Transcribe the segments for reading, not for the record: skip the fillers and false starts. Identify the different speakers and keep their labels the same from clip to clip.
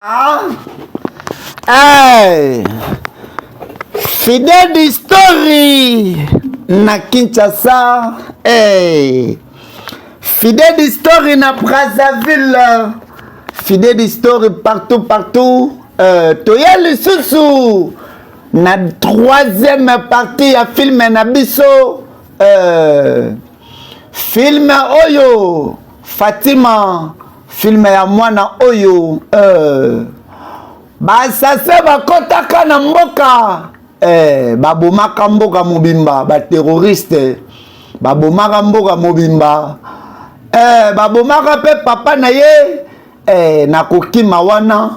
Speaker 1: Ah. Hey. Fidèle d'history na Kinshasa. Hey. Fidèle d'history na Brazzaville. Fidèle d'history partout partout. Toya lisusu na troisième partie ya film na biso. Film oyo Fatima, film ya mwana oyo basase bakotaka na mboka, babomaka mboka mobimba, baterroriste babomaka mboka mobimba, babomaka mpe papa na ye. Na kokima wana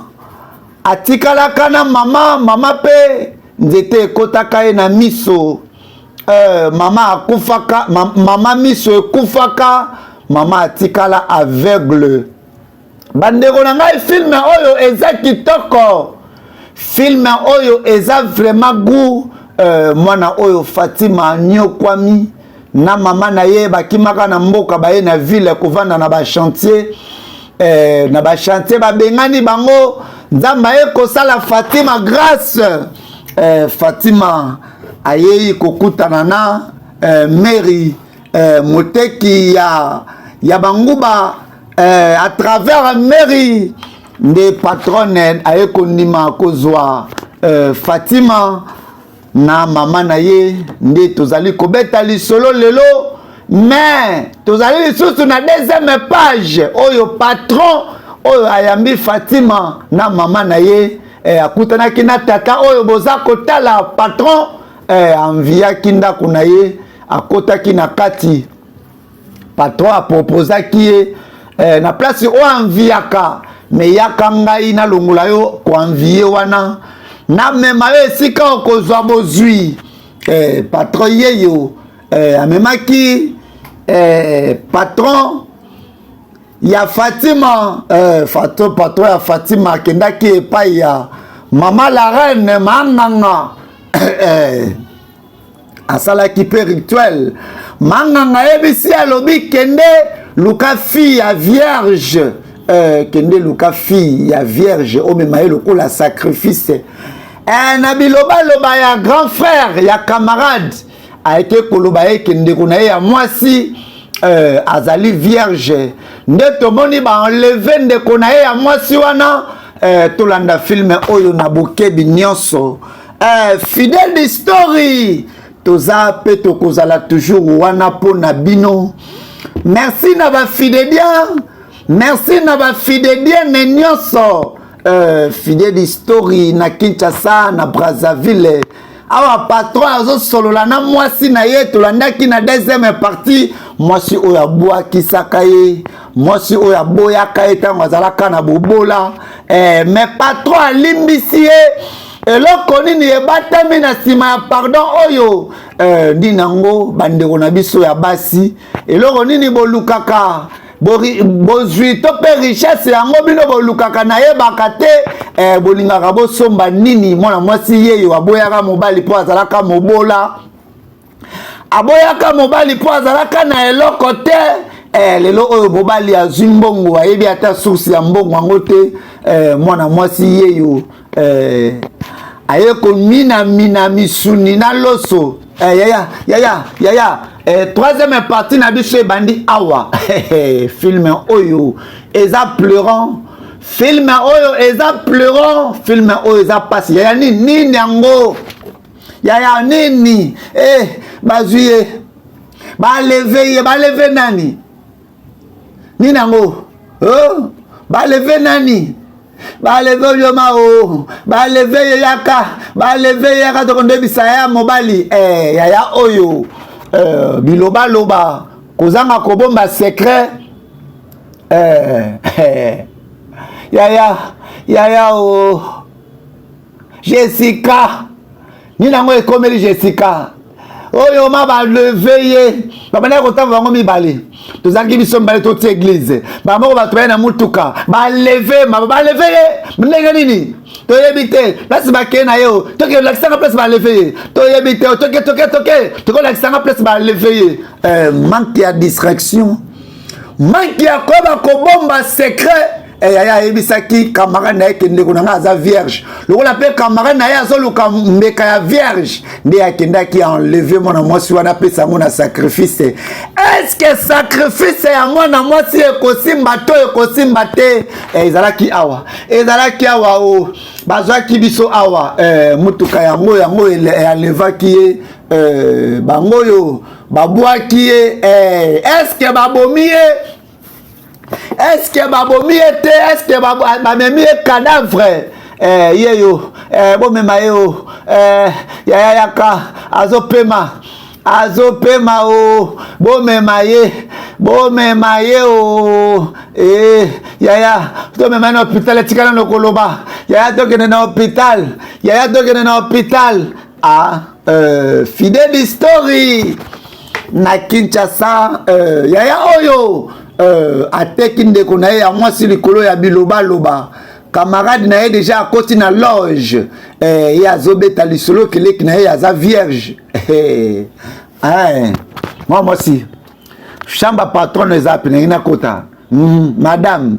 Speaker 1: atikalaka na mama, mama mpe nzete ekotaka ye na miso. Mama akufaka, mama miso ekufaka, mama atikala aveugle. Bandeko na ngai, film oyo eza kitoko, film oyo eza vraiment goût. Mwana oyo Fatima anyokwami na mama na ye, bakimaka na mboka, baye na ville kovanda na bachantier. Na bachantier babengani bango. Nzambe aye kosala Fatima grâce. Fatima ayei kokutana na Mary, moteki ya banguba. À travers Mary nde patronne aye kondima kozwa Fatima na mama na ye. Nde tozali kobeta lisolo lelo, mais tozali lisusu na deuxième page oyo patron oyo ayambi Fatima na mama na ye, akutanaki na tata oyo boza kotala. Patron anviaki ndako na ye, akotaki na kati. Patron aproposaki ye, na place oyo anviaka, me yaka ngai nalongola yo koenvier wana, namema yo esika okozwa bozwi. Patron yeyo amemaki patron ya Fatima, patron ya Fatima akendaki epai ya mama la reine Manganga, asalaki mpe rituel. Manganga ayebisi, alobi: "Kende luka fille ya vierge, kende luka fille ya vierge, omema ye lokola sacrifice." Na bilobaloba ya grand frère ya camarade, ayeke koloba eke ndeko na ye ya mwasi azali vierge. Nde tomoni baenlever ndeko na ye ya mwasi wana. Tolanda film oyo na bokebi nyonso. Fidèle de story, toza mpe tokozala toujours wana mpo na bino. Merci na bafidélien, merci na bafidélienne nyonso. Fidèle story na Kinshasa, na Brazzaville. Awa patron azosolola na mwasi na ye. Tolandaki na deuxième partie mwasi oyo abwakisaka ye, mwasi oyo aboyaka ye ntango azalaka na bobola, mais patron alimbisi ye. Eloko nini ebatami na nsima ya pardon oyo? Nini yango, bandeko na biso ya basi? Eloko nini bolukaka? Bozwi to mpe richesse yango bino bolukaka, nayebaka te. Bolingaka bosomba nini? Mwana mwasi yeyo aboyaka mobali mpo azalaka mobola, aboyaka mobali mpo azalaka na eloko te. Lelo oyo mobali azwi mbongo, ayebi ata source ya mbongo yango te. Mwana mwasi yeyo aye kominamina misuni na loso. Yaya, yaya, yaya, troisième partie na biso ebandi awa. Film oyo eza pleurant, film oyo eza pleurant, film oyo eza pasi. Yaya, nini nini yango? Yaya, nini? Bazwi ye, baenlever ye. Baenlever nani? Nini yango? Oh, baenlever nani? Baenlever oyoma o, baenlever ye, yaka, baenlever ye, yaka tokondebisa yaya mobali. Yaya oyo, bilobaloba, kozanga kobomba secret. Yaya, yaya o, Jessica, nini yango ekomeli Jessica oyo? Ma baenlever ye, babandaki kotanga bango mibale. Tozalaki biso mibale, totia église bamoko, bato baye na mutuka, baenlever, baenlever ye ndenge nini toyebi te. Place bakei na ye o, toke olakisanga place baenlever ye, toyebi te. Toke, toke, toke, tokolakisanga place baenlever ye. Manque ya distraction, manque ya koyeba kobomba secret. Eh, yaya ayebisaki camarade na ye ke ndeko na ngai aza vierge lokola mpe camarade na ye azoluka mbeka ya vierge nde akendaki enleve mwana mwasi wana apesa yango na sacrifice. Eske sacrifice ya mwana mwasi ekosimba to ekosimba te? Eh, ezalaki awa, ezalaki awa o oh. Bazwaki biso awa eh, motuka yango yango alevaki ye eh, bango oyo babwaki ye eh, eske babomi ye? Eske babomi ye te? Eske bamemi ye cadavre? Eh, ye yo eh, bomema ye o eh, yaya yaka azopema, azopema o, bomema ye, bomema ye o eh, yaya tomema ye na hôpital. Etikala na koloba yaya tokende na hôpital, yaya tokende na hôpital. Ah, fidèle story na Kinshasa, yaya oyo ateki ndeko na ye ya mwasi likolo ya bilobaloba. Camarade na ye deja akoti na loge, ye azobeta lisolo keleki na ye aza vierge. Eh, mwa mwasi, chambre patron eza pe ndenge nakota. Madame,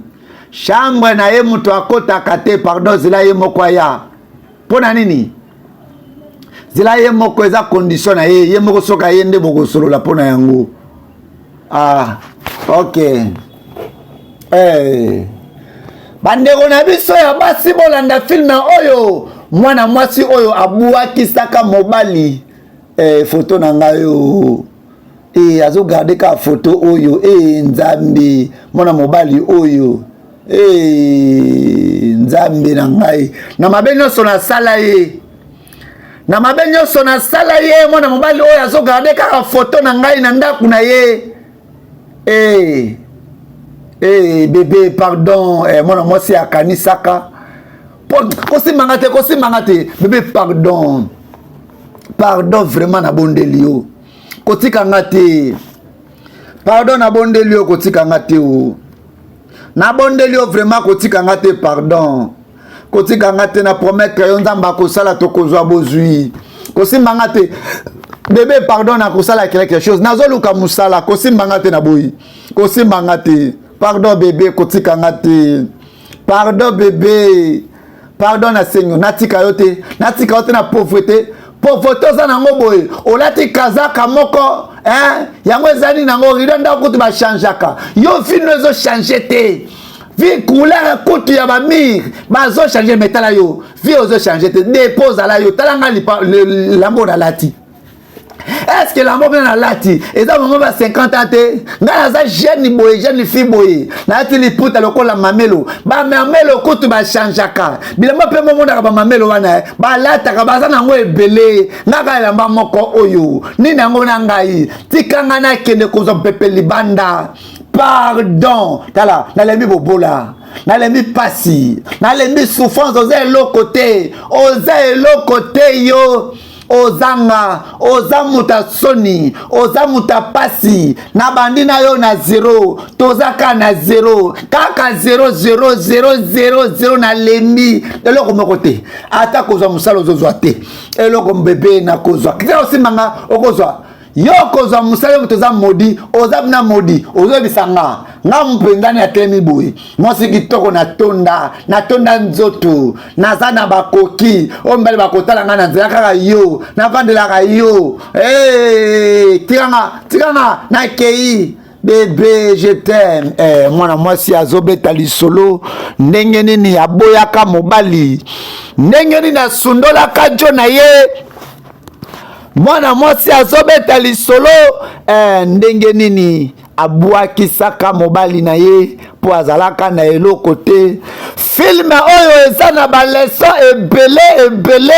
Speaker 1: chambre na ye moto akotaka te, pardon, zela ye moko aya. Mpo na nini? Zela ye moko, eza condition na ye, ye moko soki aye nde bokosolola mpo na yango. Ah, ok. Eh. Bandeko na biso ya basi, bolanda filme oyo. Mwana mwasi oyo abwakisaka mobali. Eh, foto na ngai oyo eh, azogarde kaka foto oyo. Eh, Nzambe, mwana mobali oyo eh, Nzambe na ngai, na mabe nyonso nasala ye, na mabe nyonso nasala ye, mwana mobali oyo azogarde kaka foto na ngai na ndako na ye. Eh, eh, bebe pardon. Eh, mwana mwasi akanisaka kosimbanga te, kosimbanga te. Bebe pardon, pardon, vraiment nabondeli yo, kotika nga te. Pardon, nabondeli yo, kotika nga te o. Nabondeli yo vraiment, kotika nga te, pardon, kotika nga te. Na promettre yo, Nzambe akosala, tokozwa bozwi. Kosimba nga te bebe, pardon, nakosala quelque chose, nazoluka mosala. Kosimba nga te, naboyi, kosimba nga te, pardon bebe, kotika nga te, pardon bebe, pardon, nasengi, natika yo te, natika yo te na pauvreté. Pauvreté oza nango boye, olati kazaka moko, hein? Yango eza nini yango? Rideau ndako kutu bachangeaka, yo vino ezochange te. Vie couleur kutu ya bamire bazochange, me tala yo, vie ozochange te. Depo ozala yo, tala nga lambo nalati. Est-ce que lambo mpe nalati eza mama ba 50 ans te? Ngai naza jeune boye, jeune fille boye, nalati liputa lokola mamelo. Bamamelo kutu bachangeaka bilamba mpe momonaka bamamelo wana balataka, baza nango ebele. Nga kaka elamba moko oyo, nini yango na ngai? Tika ngai nakende kozwa mpepe libanda, pardon. Tala, nalembi bobola, nalembi pasi, nalembi souffrance. Oza eloko te, oza eloko te yo, ozanga, oza moto ya soni, oza moto ya pasi. Nabandi na yo na zero, toza kaka na zero, kaka 0 0 0 0 0. Nalembi eloko moko te, ata kozwa mosala ozozwa te eloko. Bebe, nakozwa kita osimbanga, okozwa yo, kozwa mosala moto oza modi, oza na modi, ozoyebisa nga. Nga mpenzani atelemi boye, mwasi kitoko, natonda, natonda nzoto, naza na bakoki oyo mibali bakotala ngai na nzela kaka yo navandelaka yo. Hey, tikanga, tikanga, nakei. Bebe, je t'aime. Eh, mwana mwasi azobeta lisolo ndenge nini aboyaka mobali, ndenge nini asundolaka jo na ye. Mwana mwasi azobeta lisolo eh, ndenge nini abwakisaka mobali na ye mpo azalaka na eloko te. Filme oyo eza na baleson ebele ebele.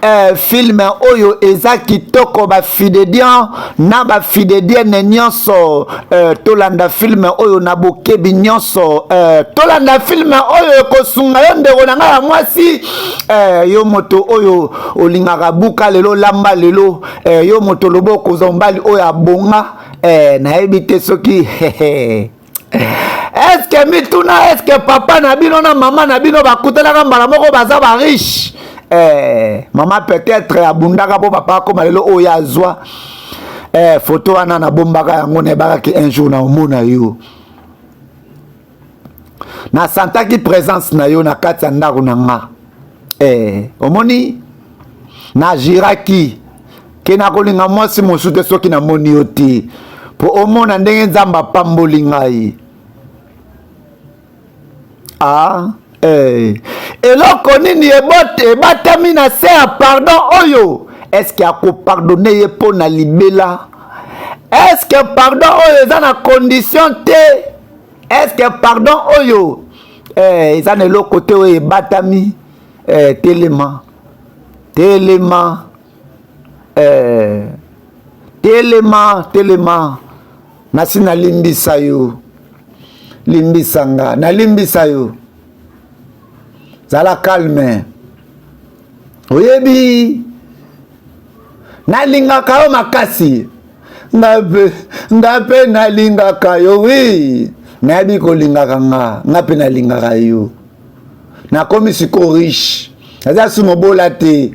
Speaker 1: Eh, filme oyo eza kitoko. Bafidedian na bafidedienne nyonso, eh, tolanda filme oyo na bokebi nyonso. Eh, tolanda filme oyo, ekosunga yo ndeko na ngai ya mwasi. Eh, yo moto oyo olingaka buka lelo, lamba lelo, eh, yo moto oloba okozwa mobali oyo abonga, eh, nayebi te soki eske mituna, eske papa na bino na mama na bino bakutanaka mbala moko baza bariche? Eh, mama peut-être abundaka mpo papa akóma lelo oyo azwa. Eh, foto wana nabombaka yango, nayebakaki un jour na omona yo. Nasantaki presence na yo na kati ya ndako na nga. Eh, omoni najiraki ke nakolinga mwasi mosusu te soki namoni yo te, mpo omona ndenge Nzambe apamboli ngai. Ah, eh. Eloko nini ebatami na se ya pardon oyo? Eske akopardone ye mpo na libela? Eske pardon oyo eza na condition te? Eske pardon oyo eh, eza na eloko te oyo ebatami? Eh, telema telema, eh, telema telema, nasi nalimbisa yo, limbisa nga, nalimbisa yo, zala calme. Oyebi nalingaka yo makasi, nga mpe nga mpe nalingaka yo. Wi, nayebi kolingaka nga, nga mpe nalingaka yo. Nakomi sikoyo riche, naza su mobola te,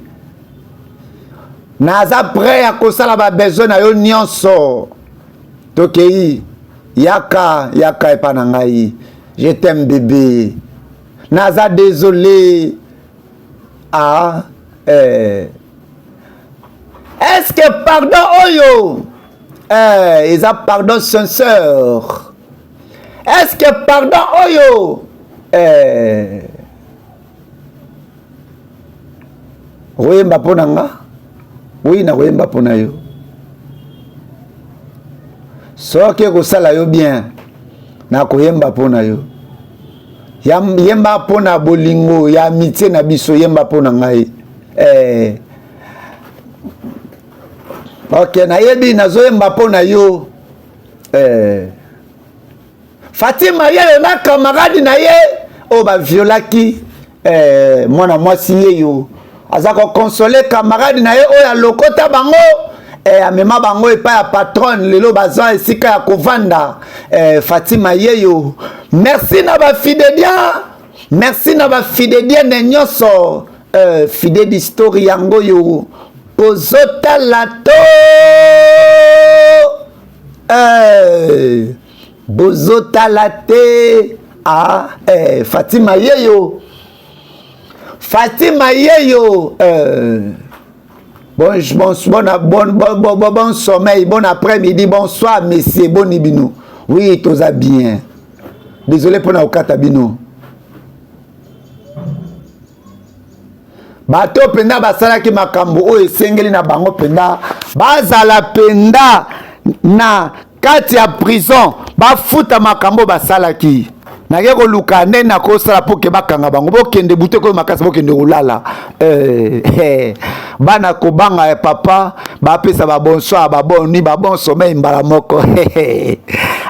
Speaker 1: naza prêt ya kosala babesoin na yo nyonso. Tokei, yaka yaka epa na ngai, je t'aime bébé, naza désolé. Ah, eh. Est-ce que pardon oyo eh, eza pardon sincère? Est-ce que pardon oyo eh, okoyemba mpo na nga? Wi, nakoyemba mpo na yo soki ekosala yo bien, nakoyemba mpo na yo. Yemba mpo na bolingo ya amitié na biso, yemba mpo na ngai eh. Ok, nayebi nazoyemba mpo na yo eh. Fatima yeyo na camarade na ye oyo baviolaki eh, mwana mwasi yeyo aza kokonsole camarade na ye oyo alokota bango eh, amema bango epai ya patronne, lelo baza esika ya kovanda. Eh, Fatima yeyo, merci na bafidedien, merci na bafidedienne nyonso. Eh, fide d'histoire yango oyo bozotala to eh, bozotala te. Ah, eh, Fatima yeyo, Fatima yeyo, eh, bon, bon, bon, bon, bon, bon, bon sommeil, bon après-midi, bonsoir messieurs, boni bino. Oui, toza bien. Désolé mpona kokata bino. Bato mpenza basalaki makambo oyo esengeli na bango mpenza bazala mpenza na kati ya prison, bafuta makambo basalaki. Nake koluka nde nakosala mpo ke bakanga bango, bokende bute koyo makasi, bokende kolala. Eh, eh, bana kobanga ya papa, bapesa babonsoir, baboni babon sommeil mbala moko.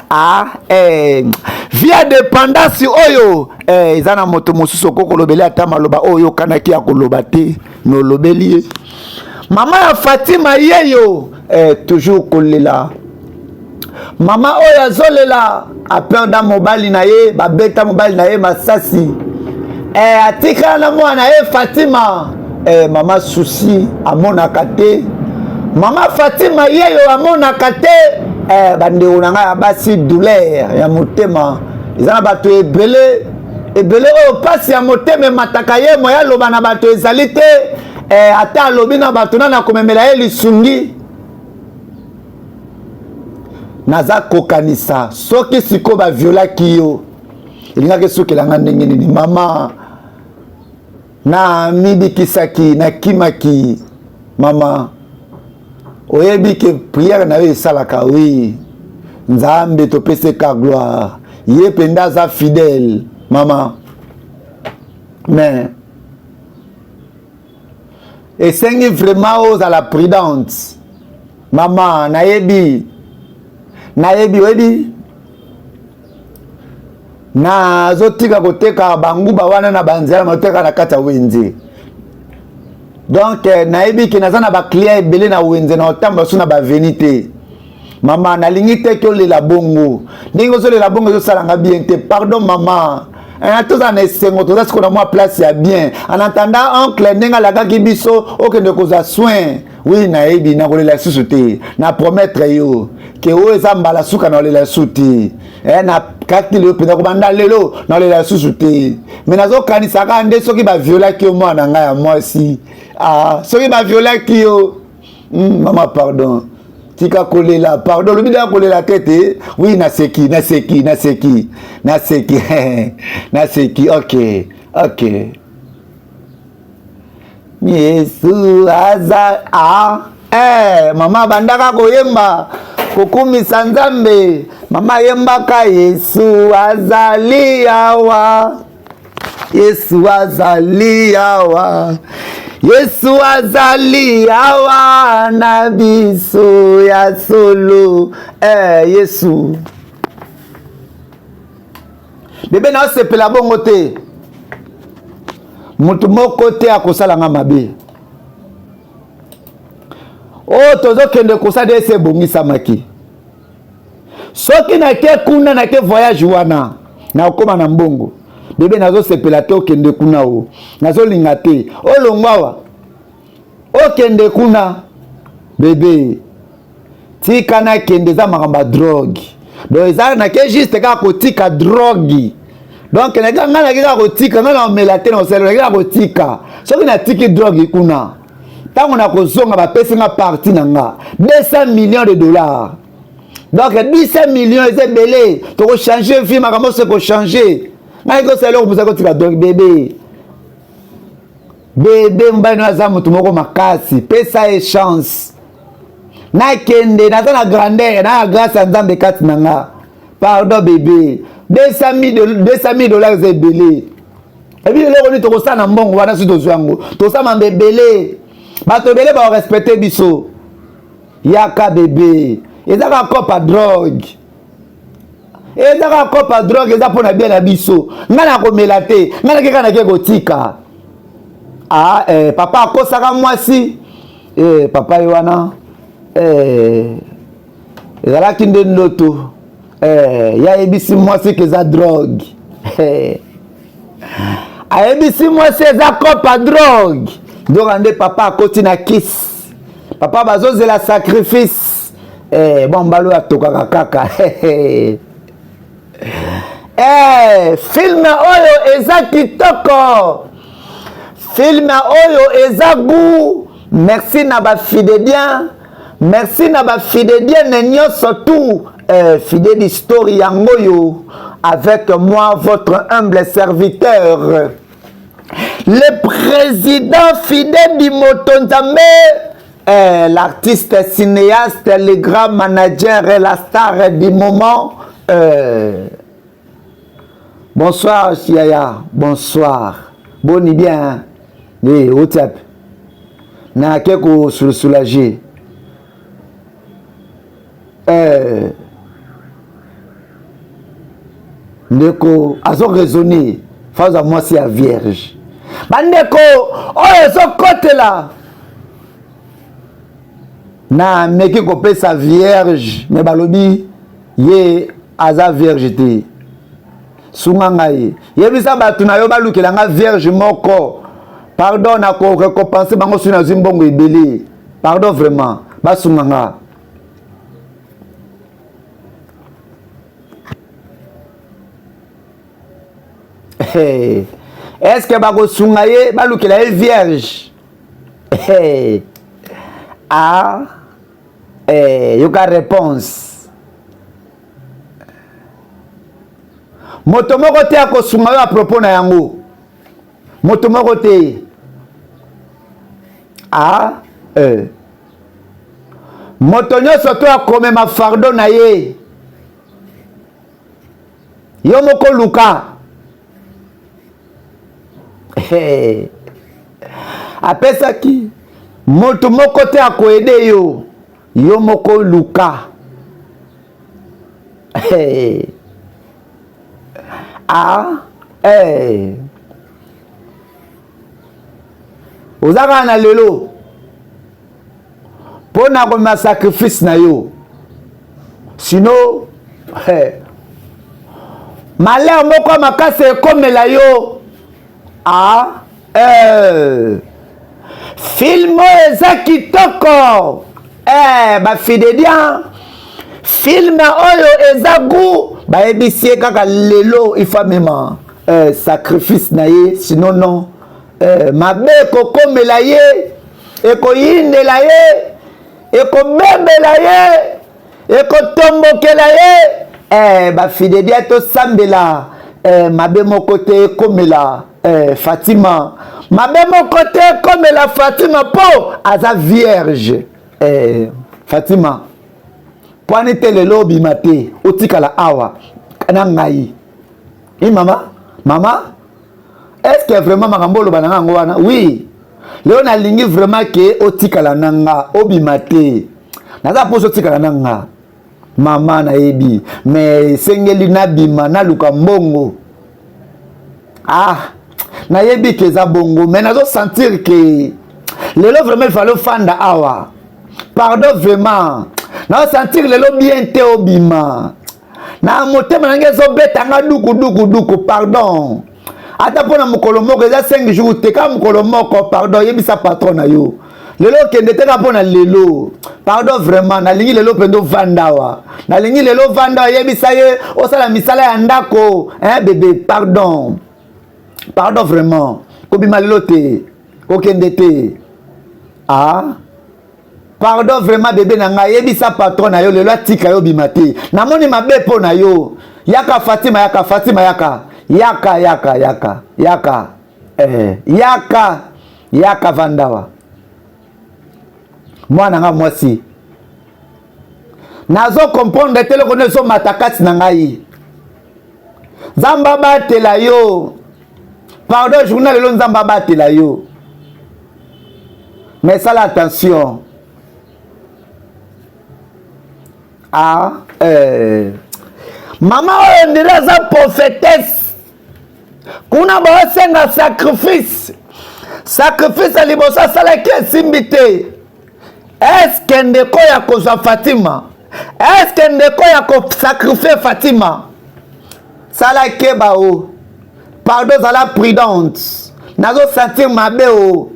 Speaker 1: Ah, eh, via dépendance oyo eh, eza na moto mosusu okoki kolobeli ata maloba oyo oyokanaki ya koloba te, me olobeli ye. Mama ya Fatima yeyo eh, toujours kolela. Mama oyo azolela aperda mobali na ye, babeta mobali na ye masasi eh, atikala na mwana na ye Fatima. Eh, mama susi amonaka te, mama Fatima yeyo amonaka te. Eh, bandeko na ngai ya basi, douleur ya motema eza na bato ebele ebele oyo mpasi ya motema emataka ye, moya aloba na bato ezali te. Eh, ata alobi na bato nani akomemela ye lisungi? Naza kokanisa soki sikoyo baviolaki yo, elingaki esukela nga ndenge nini? Mama, namibikisaki, nakimaki. Mama, oyebi ke prière na yo esalaka. Wi, Nzambe topesi ka gloire, ye mpenza aza fidèle mama. Mais esengi vraiment ozala prudente mama. Nayebi, nayebi, oyebi nazotika koteka banguba wana na banzela, nateka na kati ya wenze. Donc eh, nayebi ke naza na baclient ebele na wenze, na otambola so na baveni te. Mama, nalingi te ke olela bongo. Ndenge ozolela bongo ezosalanga bien te. Pardon mama. Eh, tozala na esengo, toza sikoyo na mwa place ya bien en attendant oncle ndenge alakaki biso okende kozwa soin. Wi, nayebi nakolela lisusu te, na promettre yo ke oyo eza mbala suka na olela lisusu te. Eh, na Kati lelo mpenza, kobanda lelo nalela lisusu te. Me nazokanisa kaka nde soki baviolaki yo mwana na ngai ya mwasi. Ah, soki baviolaki yo. Mama pardon, tika kolela, pardon. Olobi deya kolela te te. Oui, naseki, naseki, naseki, naseki, naseki. Ok, ok. Yesu aza ah, eh, mama bandaka koyemba kokumisa Nzambe. Mama ayembaka Yesu azali awa, Yesu azali awa, Yesu azali awa na biso ya solo. Eh, Yesu bebe na osepela bongo te, moto moko te akosala nga mabe. Oyo tozokende kosala ese ebongisamaki. Soki nake kuna, nake voyage wana, nakokóma na mbongo. Bebe, nazosepela te okende kuna. O nazolinga te olongwa awa okende kuna. Bebe, tika nakende, eza makambo ya drogue. Donc eza nake juste kaka kotika drogue. Donc ngai nake kaka kotika, ngai naomela te, naosala, nake kaka kotika. Soki natiki drogue kuna, ntango nakozonga, bapesi nga parti na nga 200 millions de dollars. Donc 200 millions eza ebele, tokochange vie, makambo nyonso ekochange. Ngai kosala eloko moza kotika drogue. Bebe, bebe, mobali no aza motu moko makasi, pesa ye chance. Nakende, naza na grandeur na na grâce ya Nzambe kati na nga. Pardon bebe, 200 000 dollars eza ebele. Ebi eloko nini tokosala na mbongo wana? Soki tozwa yango, tosala mambo ebele, bato ebele bakorespecte biso. Yaka bebe, eza kaka kopa drogue, eza kaka kopa drogue, eza mpona bien na biso. Ngai nakomela te, ngai nake kaka, nake kotika. Ah, eh, papa akosaka mwasi. Eh, papa ye wana, eh, ezalaki nde ndoto. Eh, ye ayebisi mwasi ke eza drogue. Eh, ayebisi mwasi eza kopa drogue, nzoka nde papa akoti na kisi. Papa bazozela sacrifice. Eh, bon, mbala oyo atokaka kaka. Eh, film oyo eza kitoko, film oyo eza goût. Merci na bafidédien, merci na bafidédienne nyonso tout. Eh, Fidèle Story yango oyo, avec moi, votre humble serviteur, le président Fidèle Dimoto Nzambe, eh, l'artiste cinéaste, le grand manager et la star du moment. Eh, bonsoir Yaya, bonsoir. Boni bien? Eh, otiape nake kosoulager. Eh, ndeko azo raisonner, faza mwasi ya vierge. Bandeko oyo ezokotela, na meki kopesa vierge, me balobi ye aza vierge te. Sunga ngai, yebisa bato na yo balukela nga vierge moko. Pardon, nakorécompense bango soki nazwi mbongo ebele. Pardon, vraiment, basunga nga. Hey. Est-ce que bakosunga ye balukela ye vierge? Hey. Ah, hey, yoka réponse. Moto moko te akosunga yo à propos na yango, moto moko te. Ah, eh. Moto nyonso to akomema fardeau na ye. Yo moko luka. Hey. Apesaki moto moko te akoaider yo, yo moko luka. Hey. Ah, hey. Oza kaka na lelo mpo na komema sacrifice na yo, sino hey, malheur moko makasi ekomela yo. Ah, eh. Film oyo eza kitoko. Eh, bafidédian, film oyo eza goût. Bayebisi ye kaka lelo il faut amema eh, sacrifice na ye, sinon non eh, mabe ekokomela ye, ekoyindela ye, ekobebela ye, ekotombokela ye. Eh, bafidedia tosambela eh, mabe moko te ekomela eh, Fatima, mabe moko te ekomela Fatima mpo aza vierge. Eh, Fatima, pwani te lelo obima te, otikala awa na ngai. I mama, mama, est-ce que vraiment makambo oloba na nga yango wana? Oui, lelo nalingi vraiment ke otikala na nga, obima te, naza mposa otikala na nga. Mama, nayebi me esengeli nabima naluka mbongo. Ah, nayebi ke eza bongo, me nazosentir ke lelo vraiment il fallait ofanda awa. Pardon, vraiment nazosentir lelo bien te, obima na motema na ngai ezobeta nga duku duku duku. Pardon, ata mpo na mokolo moko, eza 5 jours te, kaka mokolo moko. Pardon, yebisa patron na yo lelo okende te, kaka mpo na lelo. Pardon, vraiment nalingi lelo mpenza ovanda awa, nalingi lelo ovanda awa. Yebisa ye osala misala ya ndako, hein, bébé. Pardon, pardon, vraiment kobima lelo te, kokende te. Ah, pardon, vraiment bébé na ngai, yebisa patron na yo lelo atika yo bima te, namoni mabe mpo na yo. Yaka Fatima, yaka Fatima, yaka, yaka, yaka, yaka, yaka, eh, yaka, yaka, vandawa mwana nga mwasi. Nazo comprendre te eloko nde ezomata kati na ngai. Nzambe abatela yo. Pardon, journal lelo, Nzambe abatela yo, mais sala attention. Ah, eh. Mama oyo ndele aza prophétesse kuna, baosenga sacrifice. Sacrifice ya liboso asalaki esimbi te. Eske ndeko ya kozwa Fatima, eske ndeko ya kosacrifier Fatima? Sala keba o, pardon, zala prudente, nazosentir mabe o.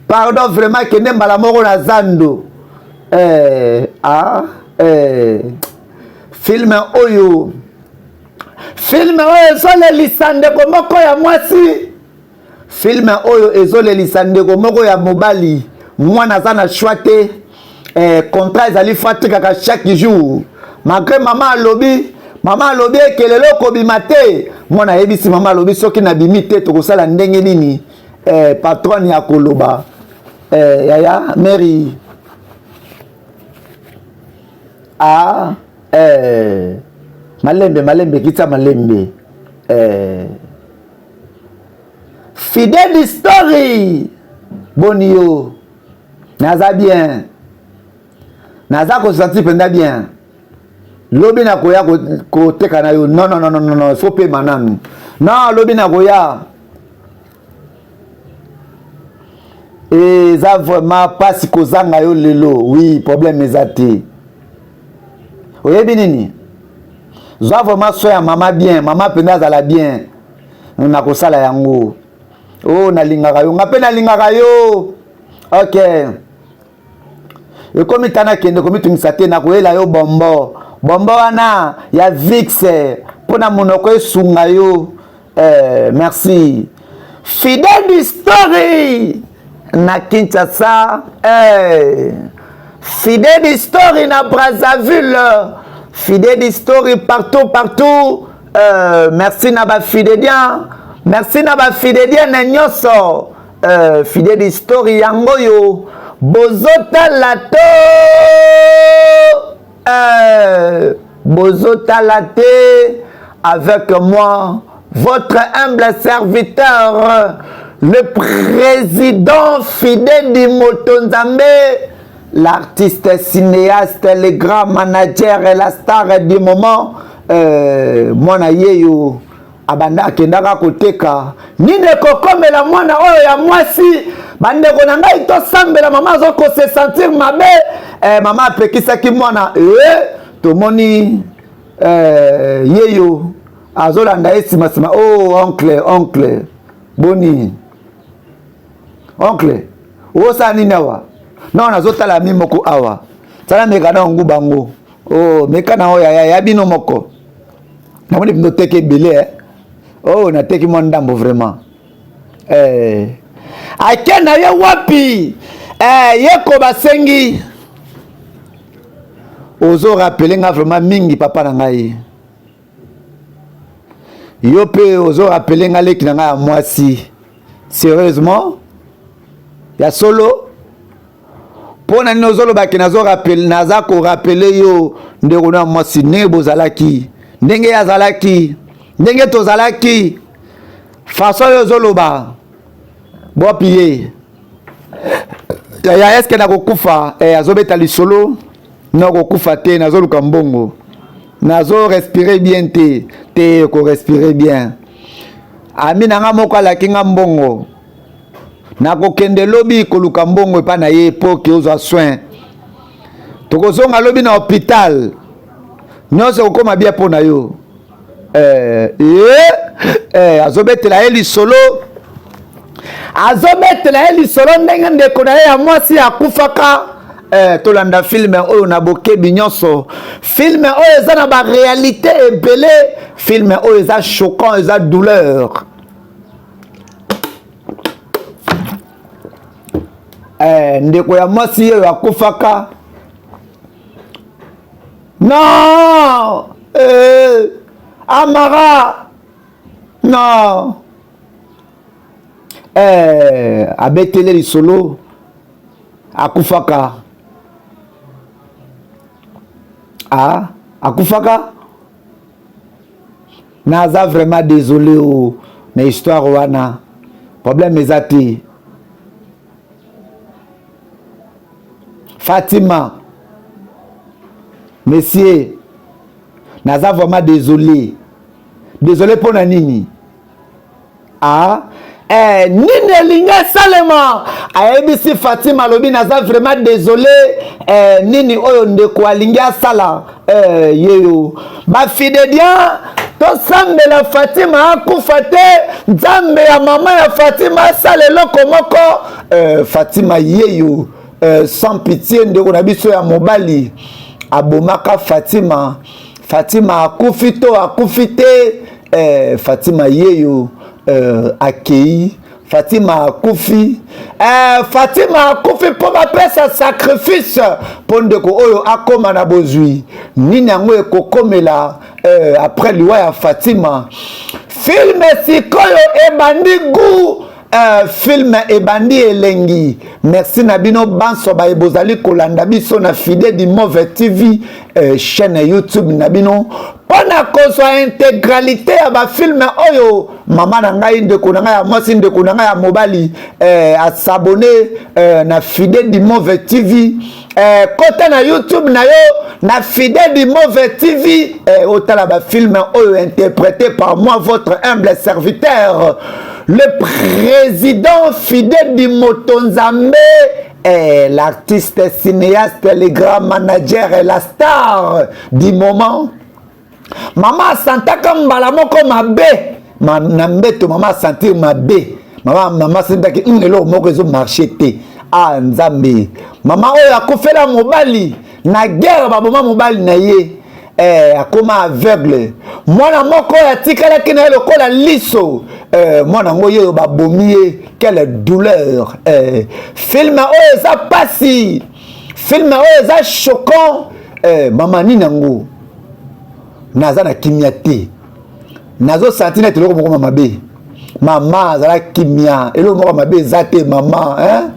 Speaker 1: Pardon, vraiment kende mbala moko na zando. Eh, ah, eh. Film oyo, film oyo ezolelisa ndeko moko ya mwasi, film oyo ezolelisa ndeko moko ya mobali. Mwana aza na choix te. Eh, contrat ezali fa atikaka chaque jour, malgré mama alobi, mama alobi ekelelo okobima te. Mwana ayebisi mama, alobi soki nabimi te tokosala ndenge nini? Eh, patronne ya koloba. Eh, yaya Mary, ah, eh, malembe malembe, kitsa malembe. Eh, Fidèle Story, boni yo? Naza bien, naza kosentir mpenza bien. Lobi nakoya koteka na yo. Non, non, non, non, non, faut pema nanu. Non, lobi nakoya. Eza vraiment mpasi kozanga yo lelo. Oui, problème eza te. Oyebi nini? Zwa vraiment soin ya mama bien, mama mpenza azala bien. Nakosala yango. O oh, nalingaka yo, nga mpe nalingaka yo. Ok, ekomi tana, kende komitungisa te, nakoyela yo bombo, bombo wana ya Vicks mpo na monoko esunga yo. Eh, merci Fidèle du Story na Kinshasa, eh, Fidèle du Story na Brazzaville, Fidèle du Story partout partout. Merci na bafidédien, merci na bafidédienne nyonso. Fidèle du Story yango oyo bozotala to bozotala te, avec moi, votre humble serviteur, le président Fidèle du Moto Nzambe, l'artiste cinéaste, le grand manager et la star du moment. Mwana yeyo abanda akendaka koteka, nini ekokomela mwana oyo ya mwasi? Bandeko na ngai, tosambela. Mama azokose sentir mabe. Eh, mama apekisaki mwana. Eh, tomoni eh, yeyo azolanda ye nsima. Oh oncle, oncle, boni oncle, osala nini awa? Non, nazotala mi moko awa. Sala meka na yango bango. Oh, meka na oyo ya, ya bino moko. Namoni bino teke ebele eh? Oh, nateki mwa ndambo vraiment eh. Ake na ye wapi eh, yeko basengi ozo rappeler nga vraiment mingi papa na ngai yo mpe ozo rappeler nga leki na ngai ya mwasi sérieusement ya solo mpo na nini ozoloba ke naza korapele yo ndeko na mwasi ndenge bozalaki ndenge ye azalaki ndenge tozalaki façon oyo ozoloba bopi ye yaya eske nakokufa eh, azobeta lisolo nakokufa te nazoluka mbongo nazo respire bien te te korespire bien ami na nga moko alaki nga mbongo nakokende lobi koluka mbongo epai na ye mpo ke ozwa soin tokozonga lobi na hôpital nyonso ekokóma bia mpo na yo eh, eh, eh, azobetela ye lisolo azobetela ye lisolo ndenge ndeko na ye ya mwasi akufaka eh, tolanda filme oyo na bokebi nyonso filme oyo eza na barealité ebele filme oyo eza choquant eza douleur eh, ndeko ya mwasi oyo akufaka non eh, amara non eh, abetele lisolo akufaka ah, akufaka naza vraiment désolé o oh, na histoire wana problème eza te Fatima monsieur naza vraiment désolé désolé mpo na nini ah eh, nini elingi esalema ayebisi fatima alobi naza vraiment désolé eh, nini oyo ndeko alingi asala eh, yeyo bafidedien tosambela fatima akufa te nzambe ya mama ya fatima asala eloko moko eh, fatima yeyo eh, sans pitié ndeko na biso ya mobali abomaka fatima fatima akufi to akufi te eh, fatima yeyo eh, akei fatima akufi eh, fatima akufi mpo bapesa sacrifice mpo ndeko oyo akóma na bozwi nini yango ekokomela eh, après liwa ya fatima filme sikoyo ebandi gout Uh, film ebandi elengi merci na bino banso baye bozali kolanda biso na fide du move tv uh, chaîne youtube na bino mpo na kozwa intégralité ya bafilme oyo mama na ngai ndeko na ngai ya mwasi ndeko na ngai ya mobali eh, asabone eh, na fide du move tv eh, kota na youtube na yo na fidèle du mauvais tv eh, otala bafilme oyo interprété par moi votre humble serviteur le président fidèle du moto nzambe eh, l'artiste cinéaste le grand manager et la star du moment mama asantaka mbala moko mabe ma, na mbeto mama asentir mabe mama mama asentaki mm, eloko moko ezomarche te ah nzambe mama oyo akufela mobali na guerre baboma mobali na ye eh, akoma aveugle mwana moko oyo atikalaki na ye lokola liso eh, mwana yango ye oyo babomi ye quelle douleur eh, filme oyo eza pasi filme oyo eza choquant eh, mama nini yango naza na kimia te nazosanti neti eloko moko mabe mama azala kimia eloko moko mabe eza te mama hein?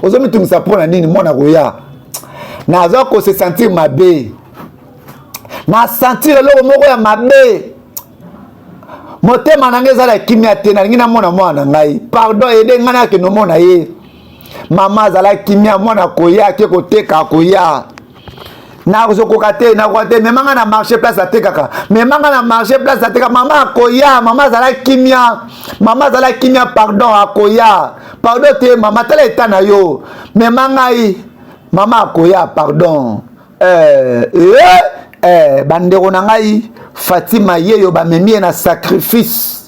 Speaker 1: ozomitungisa mpo na nini mwana koya naza kose sentir mabe na sentir eloko moko ya mabe motema na ngai eza na kimia te nalingi namona mwana na ngai pardon ede ngai nakende omona ye mama azala kimia mwana koya ake koteka akoya nazokoka te nakoka te mema nga na marché place atekaka mema nga na marché place atekaka mama akoya mama azala kimia mama azala kimia pardon akoya pardon te mama tala eta na yo mema ngai mama akoya pardon eh, eh, eh, bandeko na ngai fatima yeyo bamemi ye na sacrifice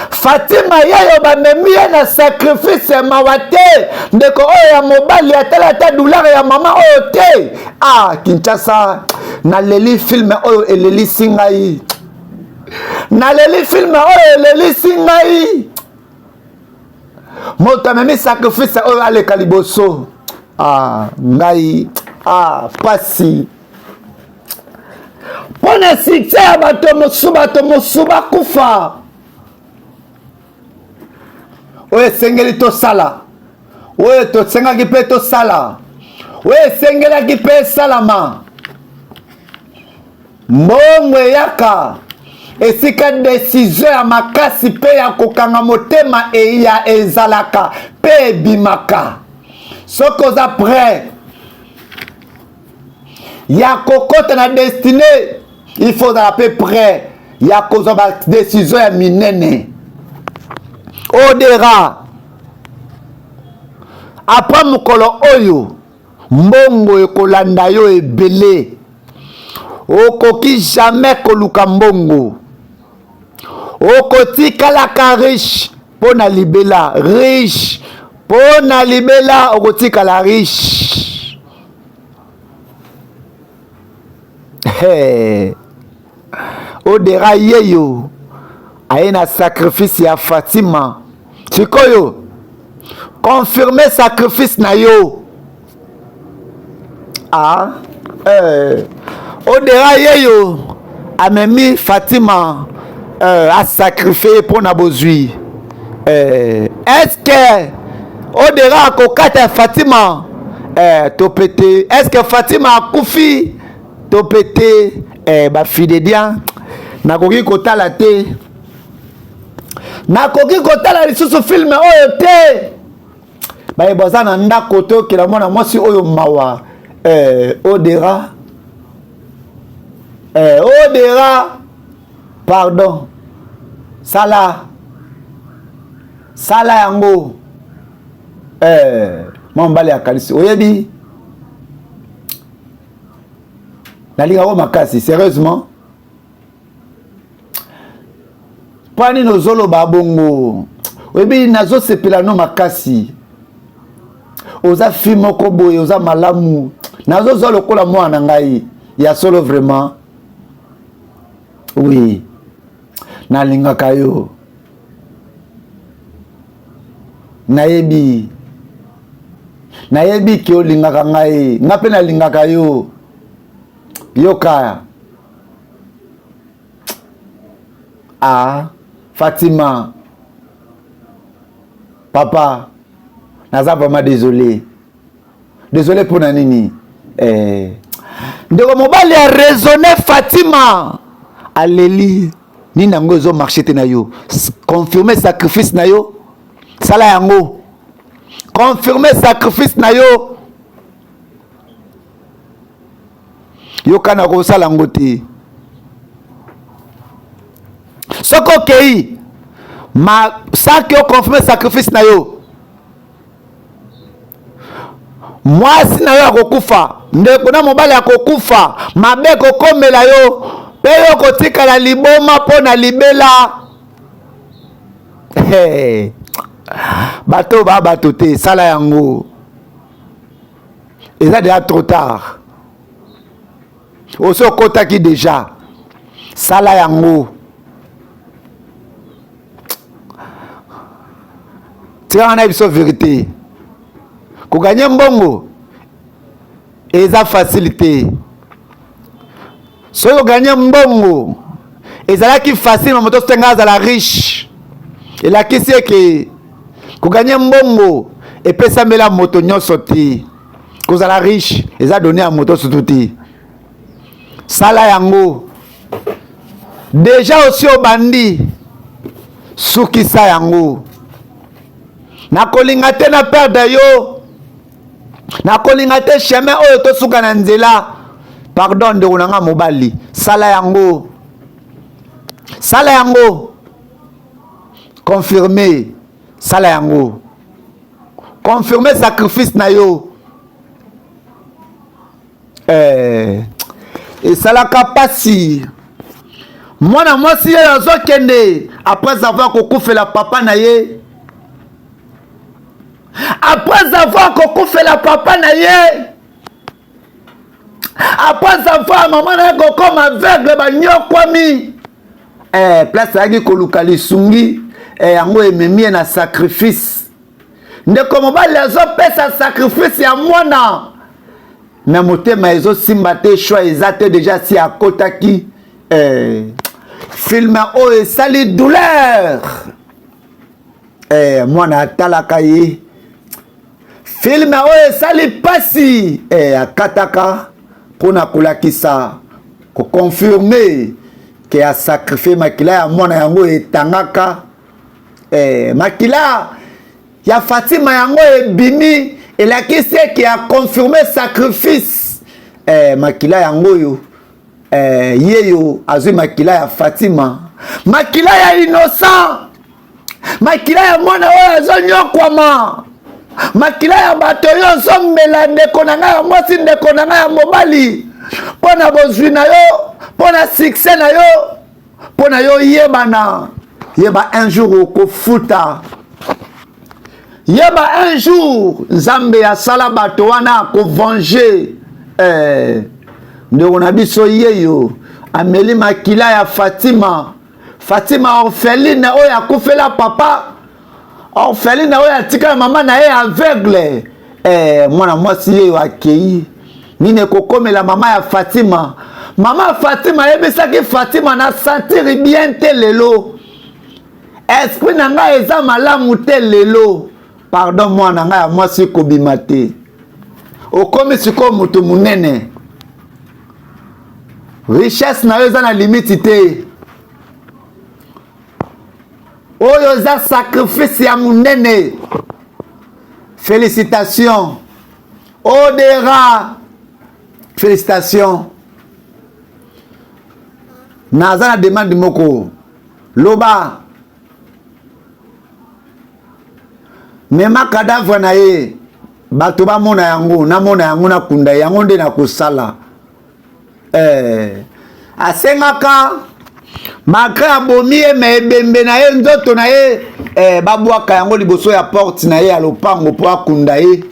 Speaker 1: Fatima yeyo bamemi ye na sacrifice mawa te ndeko oyo ya mobali atala ata douleur ya mama oyo te ah Kinshasa naleli filme oyo elelisi ngai. Naleli filme oyo elelisi ngai. Moto amemi sacrifice oyo aleka liboso. Ah, ngai ah, pasi mpo na succès ya bato mosusu, bato mosusu bakufa. Oyo esengeli tosala, oyo tosengaki mpe tosala, oyo esengelaki mpe esalama. Mbongo eyaka esika desizio ya makasi mpe ya kokanga motema eya ezalaka mpe ebimaka. Soki oza prêt ya kokota na destine, il faut ozala mpe prêt ya kozwa badesizio ya minene. Odera apres mokolo oyo mbongo ekolanda yo ebele. Okoki jamais koluka mbongo, okotikalaka riche mpo na libela, riche mpo na libela, okotikala riche. Hey. Odera yeyo aye na sacrifice ya Fatima. Sikoyo confirme sacrifice na yo. Ah, eh. Odera yeyo amemi Fatima eh, asacrifie mpo na bozwi eh, est-ce que Odera akokata Fatima eh, to pe te? Est-ce que Fatima akufi to pe te? Eh, bafidedia nakoki kotala te, nakoki kotala lisusu filme oyo te. Baye baza na ndako toyokela mwana mwasi oyo mawa. Eh, Odera eh, Odera pardon, sala sala yango. Eh, mwa mobali akanisi oyebi nalingako makasi sérieusement. Mpo nini ozoloba bongo? Oyebi nazosepela no makasi, oza fi moko boye, oza malamu, nazozwa lokola mwana na ngai ya solo vraiment. Oui, nalingaka yo, nayebi nayebi ke olingaka ngai, nga mpe nalingaka yo. Yoka ah, Fatima, papa, naza vraiment désolé, désolé mpona nini eh. Ndeko mobali a raisonné Fatima aleli nini yango ezomarche te na yo. Confirme sacrifice na yo, sala yango, confirme sacrifice na yo. Yokana kosala yango te. Soki okei ma saki oconfirme sacrifice na yo, mwasi na yo akokufa, ndeko na mobali akokufa, mabe ekokomela yo mpe yo kotikala liboma mpo na libela. Hey. Bato ba bato te, sala yango, eza deja trop tard, osi okotaki deja, sala yango. Tikanga na biso verité, koganye mbongo eza facile te. Soki oganye mbongo ezalaki facile, ma moto sotenga azala riche, elakisi eke koganye mbongo epesamela moto nyonso te. Kozala riche eza donné ya moto surtout te. Sala yango deja, osi obandi, sukisa yango. Nakolinga te na perdre yo, nakolinga te chemin oyo tosuka na nzela. Pardon ndeko na nga mobali, sala yango, sala yango, confirme, sala yango, confirme sacrifice na yo. Eh, esalaka pasi mwana mwasi oyo azokende après avoir kokufela papa na ye, après avoir kokufela papa na ye, après avoir mama na ye kokoma aveugle, banyokwami. eh, place ayaki koluka lisungi eh, yango ememi ye na sacrifice. Ndeko mobali azopesa sacrifice ya mwana na motema ezosimba te, choix eza te, deja si akotaki. Eh, film oyo esali douleur. Eh, mwana atalaka ye, film oyo esali mpasi. Eh, akataka mpona kolakisa, koconfirme ke asacrifie makila ya mwana, yango etangaka. Eh, makila ya Fatima yango ebimi, elakisi eke aconfirme sacrifice. Eh, makila yango oyo, eh, yeyo azwi makila ya Fatima, makila ya innocent, makila ya mwana oyo azonyokwama, makila ya bato oyo ozomela, ndeko na ngai ya mwasi, ndeko na ngai ya mobali, mpo na bozwi na yo, mpo na succès na yo, mpo na yo yebana. Yeba un jour okofuta. Yeba un jour Nzambe asala bato wana akovenger. Eh, ndeko na biso yeyo ameli makila ya Fatima. Fatima orpheline oyo akufela papa, orpheline oyo atikala mama na ye aveugle. Eh, mwana mwasi yeyo akei, nini ekokomela mama ya Fatima? Mama Fatima ayebisaki Fatima: na sentir bien te lelo, esprit na ngai eza malamu te lelo, pardon mwana ngai ya mwasi, kobima te. Okomi sikoyo moto monene, richesse na yo eza na limite te. Oyo eza sacrifice ya monene. Félicitation Odera, félicitation. Naza na demande moko, loba mema cadavre na ye, bato bamona yango, namona yango, nakunda yango, nde nakosala. Eh, asengaka malgré abomi ye, me ebembe na ye, nzoto na ye, eh, babwaka yango liboso ya porte na ye ya lopango mpo akunda ye.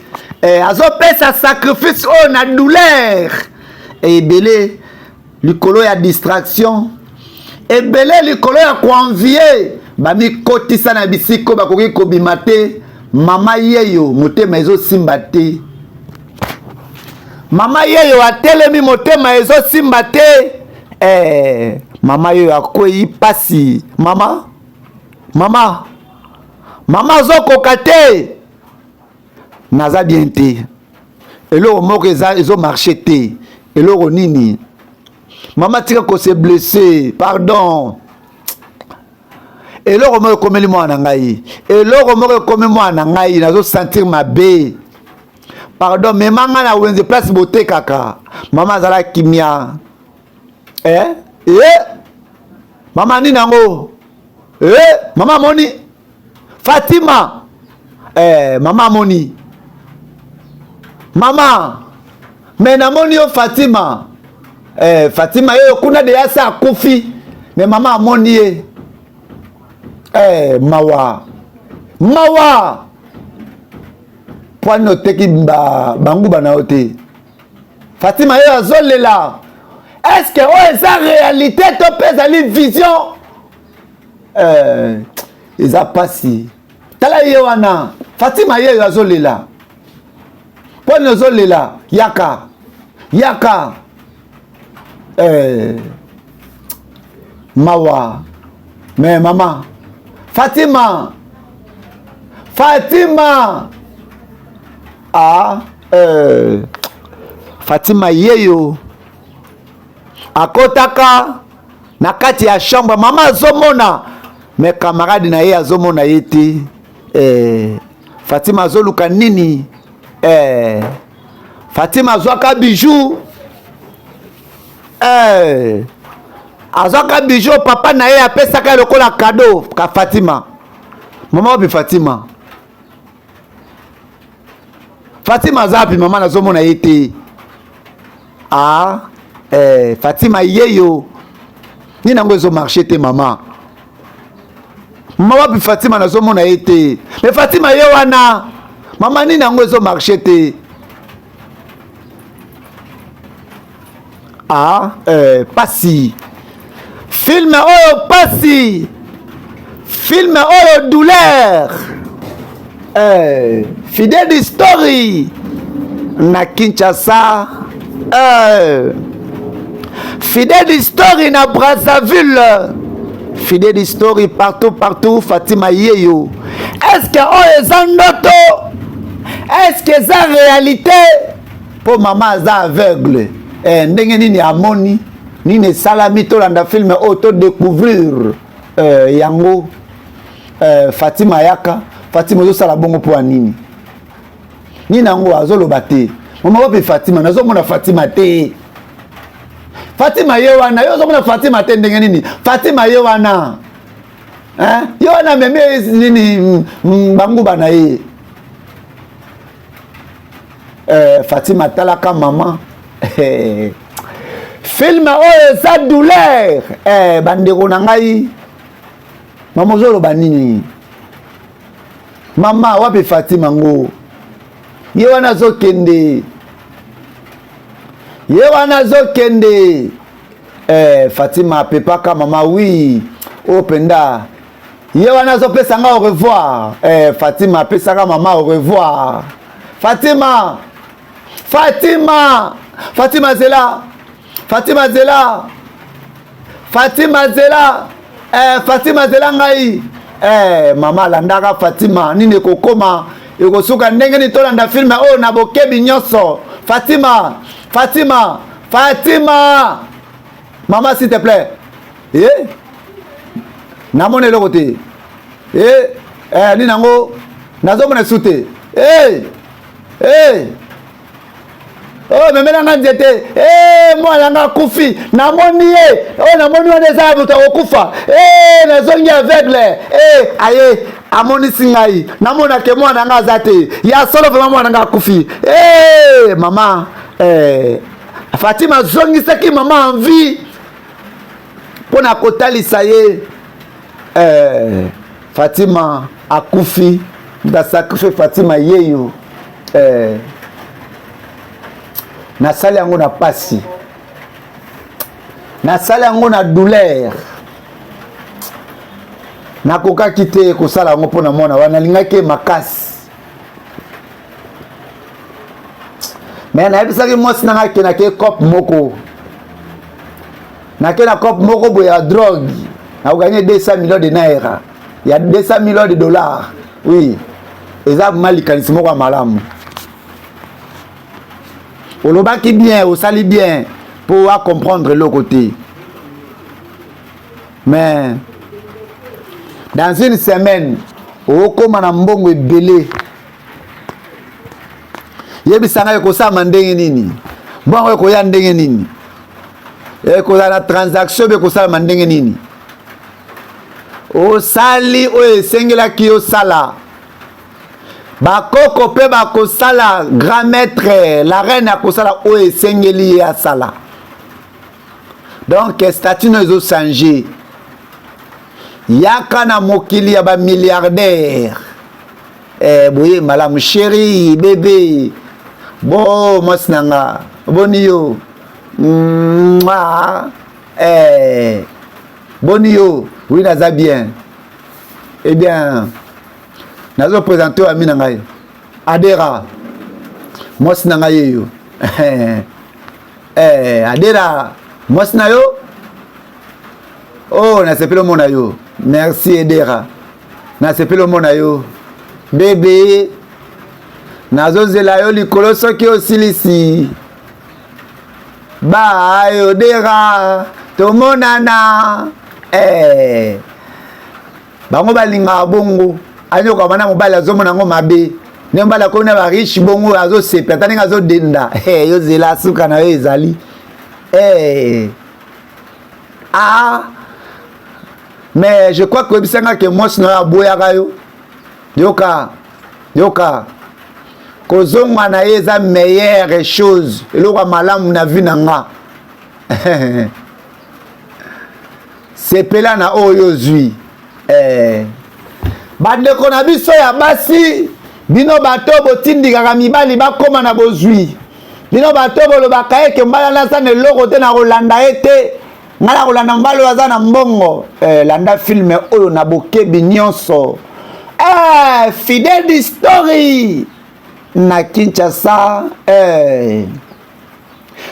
Speaker 1: Eh, azopesa sacrifice oyo na douleur ebele, likolo ya distraction ebele, likolo ya koenvie, bamikotisa na bisika bakoki kobima te. Mama yeyo motema ezosimba te, mama yeyo atelemi, motema ezosimba te. Eh, mama yeyo akwei pasi. Mama, mama, mama azokoka te, naza bien te, eloko moko eza ezomarche te. Eloko nini? Mama, tika kose blesser, pardon. Eloko moko ekomeli mwana na ngai, eloko moko ekomi mwana na ngai, nazosentir mabe, pardon, mema ngai na wenze place botekaka. Mama azala kimia. Eh? Eh? Mama, nini yango? Eh? Mama amoni Fatima. Eh, mama amoni, mama, me namoni yo Fatima. Eh, Fatima ye kuna deya se akufi, me mama amoni ye. Eh, mawa, mawa. Pwani oteki banguba na yo te? Fatima ye azolela. Est-ce oyo eza réalité to mpe ezali vision? Eh, eza pasi. Tala ye wana, Fatima ye oyo azolela. Mponi ozolela? Yaka, yaka. Eh, mawa. Me mama Fatima, Fatima, ah, eh, Fatima yeyo akotaka na kati ya chambre, mama azomona, me camarade na ye azomona ye te. Eh, Fatima azoluka nini? Eh, Fatima azwaka bijou. Eh, azwaka bijou papa na ye apesaka ye lokola cadeau ka Fatima. Mama, wapi Fatima? Fatima aza wapi? Mama, nazomona ye te. Ah, eh, Fatima yeyo, nini yango ezomarche te? Mama, mama, wapi Fatima? Nazomona ye te. Me Fatima ye wana. Mama, nini yango ezomarche te? Ah, eh, pasi. Film oyo pasi, film oyo douleur. Eh, Fidèle Story na Kinshasa. Eh, Fidèle Story na Brazzaville. Fidèle Story partout partout Fatima Yeyo. Est-ce que oyo eza ndoto? Est-ce que eza réalité? Po mama aza aveugle. Eh, ndenge nini amoni? Nini esalami? Tolanda film oyo to découvrir eh, yango. Eh, Fatima yaka. Fatima ozosala bongo mpo ya nini? Nini yango azoloba te? Mama wapi Fatima? Nazomona Fatima te. Fatima ye wana, yo ozomona Fatima te ndenge nini? Fatima ye wana. Hein? Ye wana amemi nini banguba na ye. Eh, Fatima talaka mama. Film oyo eza douleur. Eh, bandeko na ngai. Mama ozoloba nini? Mama wapi Fatima ngo? Ye wana azokende. Ye wana azokende. Eh, Fatima apepaka mama oui. Oyo penda. Ye wana azopesa nga au revoir. Eh, Fatima apesaka mama au revoir. Fatima! Fatima! Fatima zela! Fatima zela! Fatima zela! Eh, Fatima zela ngai. Eh, mama alandaka Fatima nini ekokoma ekosuka ndenge nini? Tolanda filme oyo na bokebi nyonso. Fatima, Fatima, Fatima! Mama s'il te plaît. Eh? Namona eloko te. Eh, eh, nini yango? Nazomona esu te. Eh! Eh! Oh, memela nga nzete. Eh, mwana nga akufi. Namoni ye. Oh, namoni wana eza ya moto akokufa. Eh, nazongi aveugle. Eh, aye amonisi ngai. Namona ke mwana nga aza te. Ya solo vraiment mwana nga akufi. Eh, mama. Eh, Fatima azongisaki mama en vie mpo na kotalisa ye. Eh, Fatima akufi, moto asakrifie Fatima yeyo. Eh, nasali yango na pasi, nasali yango na douleur, nakokaki te kosala yango mpo na mwana wana, nalingaki ye makasi. Me nayebisaki mwasi na ngai ke nake cope moko, nake na cope moko boye ya drogue, nakoganye 200 millions de naira, ya 200 millions de dollars. Oui, eza ma likanisi moko ya malamu. Olobaki bien, osali bien po a comprendre eloko te. Mais dans une semaine okoma na mbongo ebele. Yebisa ngai ekosalama ndenge nini? Mbongo ekoya ndenge nini? Ekozala na transaction be ekosalama ndenge nini? Osali oyo esengelaki osala. Bakoko pe bakosala, grand maître la reine akosala oyo esengeli ye asala. Donc statut no ezo changer. Yaka na mokili ya ba milliardaire. Eh, boye malamu chérie bébé. Bo mwasi na nga boni yo. Mwah. Eh, boni yo. Oui, naza bien. Eh bien, nazo présenter ami na ngai Adera. Mwasi na ngai yeyo. Eh, Adera, mwasi na yo? Oh, nasepeli omona yo. Merci Edera. Nasepeli omona yo. Bebe, nazozela yo likolo soki osilisi. Bye Odera, tomonana. Eh. Bango balingaka bongo. Anyoka na mobali azomona yango mabe. Nde mobali akomi na ba riche bongo azosepela ata ndenge azodenda. Eh, yo zela suka na yo ezali. Eh. Ah. Mais je crois que oyebisanga ke mwasi na yo aboyaka yo. Yoka, yoka. Kozonga na ye eza meilleure chose, eloko ya malamu na vie na nga. Sepela na oyo ozwi. Eh. Bandeko na biso ya basi, bino bato botindikaka mibali bakoma na bozwi. Bino bato bolobaka eke mbala naza na eloko te na kolanda ye te. Ngai nakolanda mobali oyo aza na mbongo. Eh, landa filme oyo na bokebi nyonso. Eh, Fidèle di story na Kinshasa. Eh.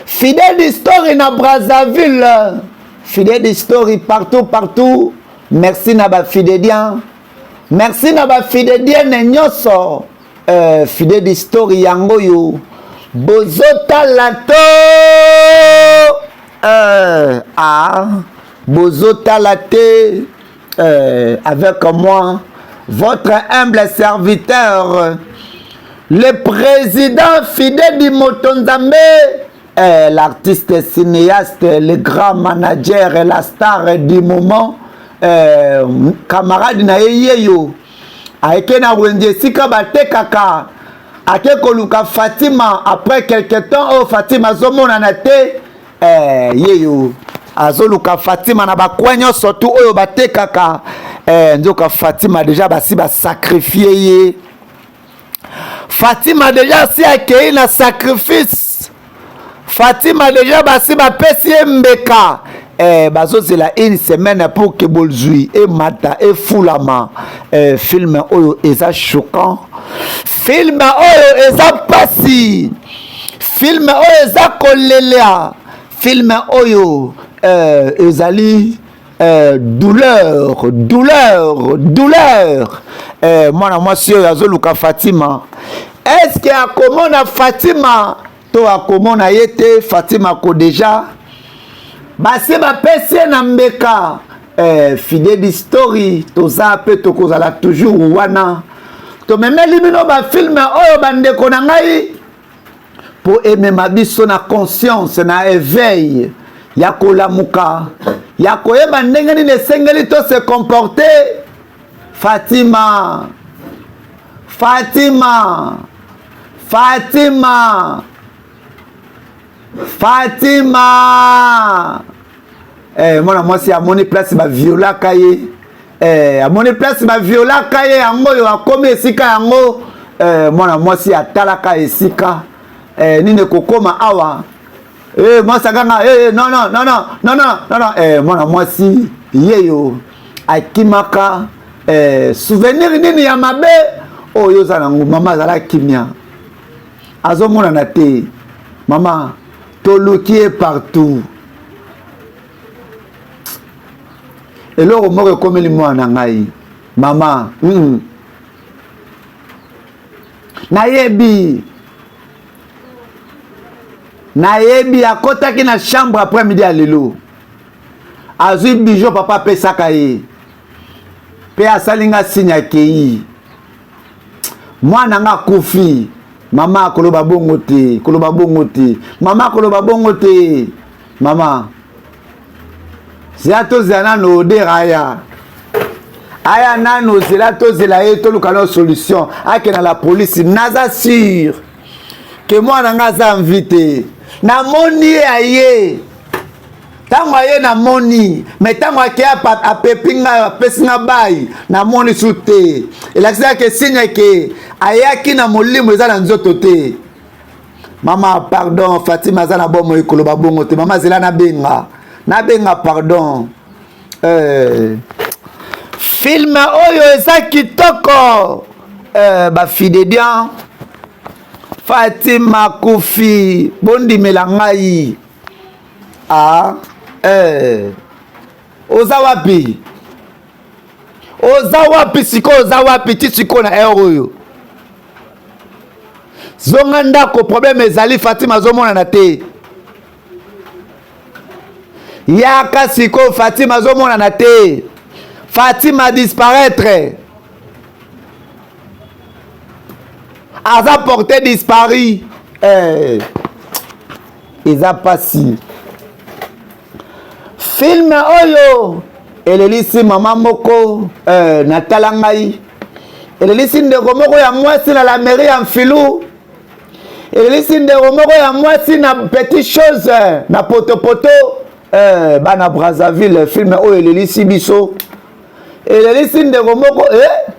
Speaker 1: Fidèle di story na Brazzaville. Fidèle di story partout partout. Merci na ba fidédiens. Merci na ba fidédiennes nyonso. Euh, fidèle di story yango yo bozotala to euh, ah, bozotala te euh, avec moi votre humble serviteur le président fidèle du moto nzambe euh, l'artiste cinéaste le grand manager la star du moment euh, camarade na ye yeyo Ayeke na wenze esika batekaka, ake koluka Fatima. Après quelque temps oyo Fatima azomonana te, eh, yeyo azoluka Fatima na bacoin nyonso tu oyo batekaka. Eh, nzoka Fatima deja basi basakrifie ye. Fatima deja asi akei na sacrifice. Fatima deja basi bapesi ye mbeka. Eh, bazozela une semaine pour que bozwi emata efulama. Eh, film oyo eza choquant, film oyo eza pasi, film oyo eza kolela, film oyo eh, ezali eh, douleur douleur douleur. Eh, mwana mwasi oyo azoluka Fatima, eske akomona Fatima to akomona ye te? Fatima ko deja basi bapesi ye na mbeka. Eh, Fideli Story toza mpe tokozala toujours wana, tomemeli bino bafilme oyo bandeko na ngai mpo emema biso na conscience na éveil ya kolamuka ya koyeba ndenge nini esengeli to se comporter. Fatima, Fatima, Fatima, Fatima. Eh, mwana mwasi amoni place baviolaka ye. Eh, amoni place baviolaka ye, yango oyo akomi esika yango. Eh, mwana mwasi atalaka esika eh, nini ekokoma awa. Eh, mwasi akanga eh, non, non, non, non, non, non, non, non. Eh, mwana mwasi yeyo akimaka. Eh, souvenir nini ya mabe oyo oza nango? Mama azala kimia, azomonana te. Mama toluki ye partout, eloko moko ekomeli mwana na ngai mama. Nayebi, nayebi akotaki na chambre après midi ya lelo, azwi bijou papa apesaka ye mpe asali nga signe, akei. Mwana nga akufi. Mama akoloba bongo te, koloba bongo te, mama akoloba bongo te. Mama zela, tozela nano odera aya, aya nano, zela tozela ye, toluka no solution, akenda la police. Naza sûr ke mwana nga aza envie te. Namoni ye aye, ntango aye namoni, me ntango ake apepi ngai, apesi nga bai, namoni su te. Elakisaka ke signe ke ayaki na molimo, eza na nzoto te. Mama pardon, Fatima aza na bomoi, koloba bongo te mama, zela nabenga, nabenga, pardon. Eh, film oyo eza kitoko. Eh, bafidedian Fatima kufi, bondimela ngai. Ah, eh, oza wapi? Oza wapi sikoyo? Oza wapi ti sikoyo na heure oyo? Zonga ndako, problème ezali, Fatima azomonana te. Yaka sikoyo, Fatima azomonana te. Fatima disparaître, aza porté disparu. Eh, eza pasi. Film oyo elelisi mama moko. Eh, natala ngai, elelisi ndeko moko ya mwasi na la mairie ya Mfilu, elelisi ndeko moko ya mwasi na petite chose na potopoto. Eh, bana Brazzaville, film oyo elelisi biso, elelisi ndeko moko. Eh,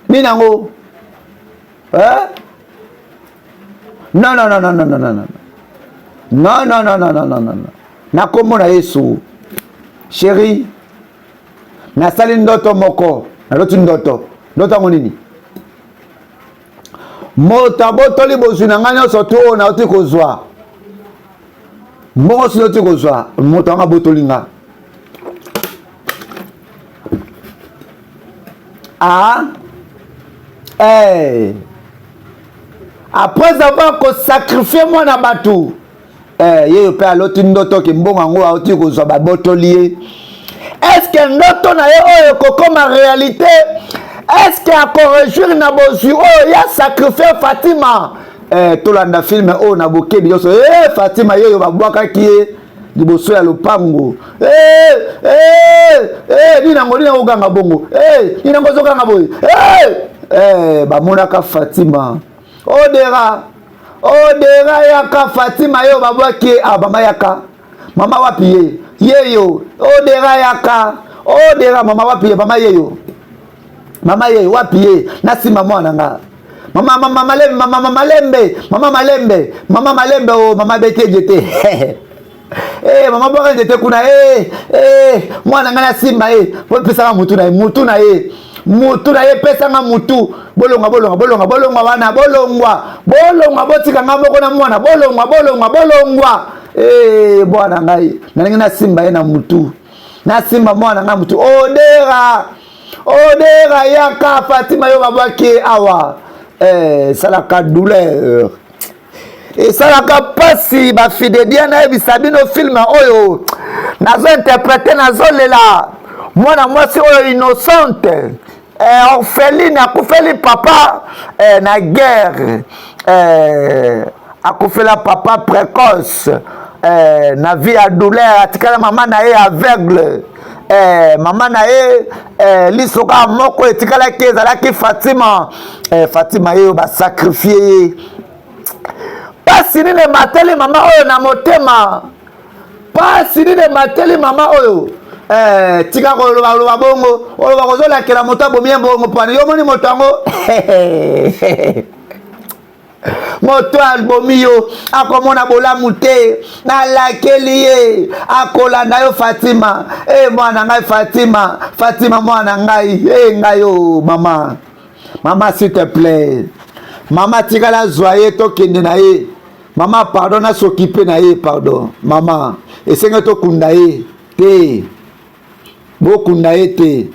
Speaker 1: nini yango? Eh? Non, non, non, non, non, non, non, non, non, non, non, non, non, non, non, na kombo na Yesu. Chérie, nasali ndoto moko, naloti ndoto. Ndoto yango nini? Moto abotoli bozwi na ngai nyonso tu oyo nauti kozwa. Mbongo soki nauti kozwa, moto yango abotoli nga. Ah, eh. Après avoir kosacrifie mwana bato eh, yeyo mpe aloti ndoto ke mbongo yango auti kozwa babotoli ye. Eske ndoto na ye oyo ekokoma réalité? Eske akorejouir na bozwi oyo ya sacrifie Fatima? Eh, tolanda filme oyo na bokebi nyonso. Eh, Fatima yeyo babwakaki ye liboso ya lopango. Eh, eh, eh, nini yango, nini yango oganga bongo? Eh, nini yango ozoganga boye? Eh, eh, bamonaka Fatima. Odera, Odera yaka Fatima yo babwaki ye. Ah, mama yaka. Mama wapi ye? Yeyo. Odera yaka. Odera mama wapi ye? Mama yeyo. Mama yeyo wapi ye? Nasimba mwana nga. Mama mama malembe, mama malembe, mama malembe, mama malembe oh mama bete jete. Eh mama bwaka nzete kuna eh eh mwana nga nasimba ye. Pesanga mutu na ye, mutu na ye. Mutu na ye pesanga mutu. Bolongwa bolongwa bolongwa bolongwa wana bolongwa. Bolongwa botika nga moko na mwana bolongwa bolongwa bolongwa. Eh bwana ngai nalingi nasimba ye na mutu. Nasimba mwana nga mutu. Odera. Odera yaka Fatima yo babwaki ye awa. Eh salaka douleur. Esalaka mpasi bafidedien nayebisa bino filme oyo nazo interprete nazolela mwana mwasi oyo innocente eh, orpheline akufeli papa eh, na guerre eh, akufela papa précoce eh, na vie ya douleur atikala mama na ye aveugle eh, mama na ye eh, liso kaka moko etikalaki ezalaki Fatima eh, Fatima ye oyo basakrifie ye. Pasi nini emateli mama oyo na motema? Pasi nini emateli mama oyo? Eh, tika koloba loba bongo, oloba kozolakela moto abomi ye bongo pwani yo omoni moto yango moto abomi yo akomona bolamu te, nalakeli ye akolanda yo Fatima. E mwana ngai Fatima, Fatima mwana ngai, e ngai o mama, mama s'il te plaît, mama tikala zwa ye tokende na ye mama, pardon nasokipe na ye pardon mama, esenge tokunda ye te, bokunda ye te,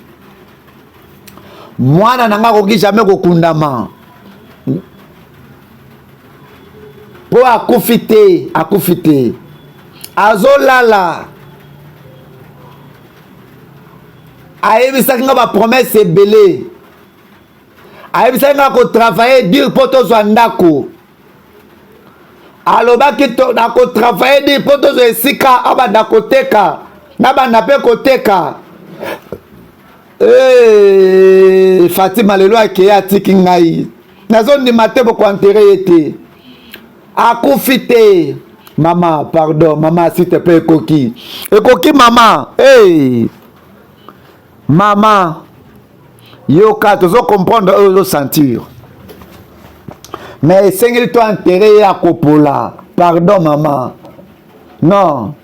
Speaker 1: mwana na ngai akoki jamais kokundama mpo akufi te, akufi te, azolala. Ayebisaki nga bapromese ebele, ayebisaki nga kotravaille dur mpo tozwa ndako, alobaki nakotravaille dur mpo tozwa esika abanda koteka, nabanda mpe koteka. Hey, Fatima lelo akeye atiki ngai, nazondima te bokoentere ye te, akufi te mama, pardon mama s'il te plaît, ekoki ekoki mama. Hey, mama yoka, tozo comprendre oyo ozosentir, mais esengeli to enterre ye akopola. Pardon mama, non,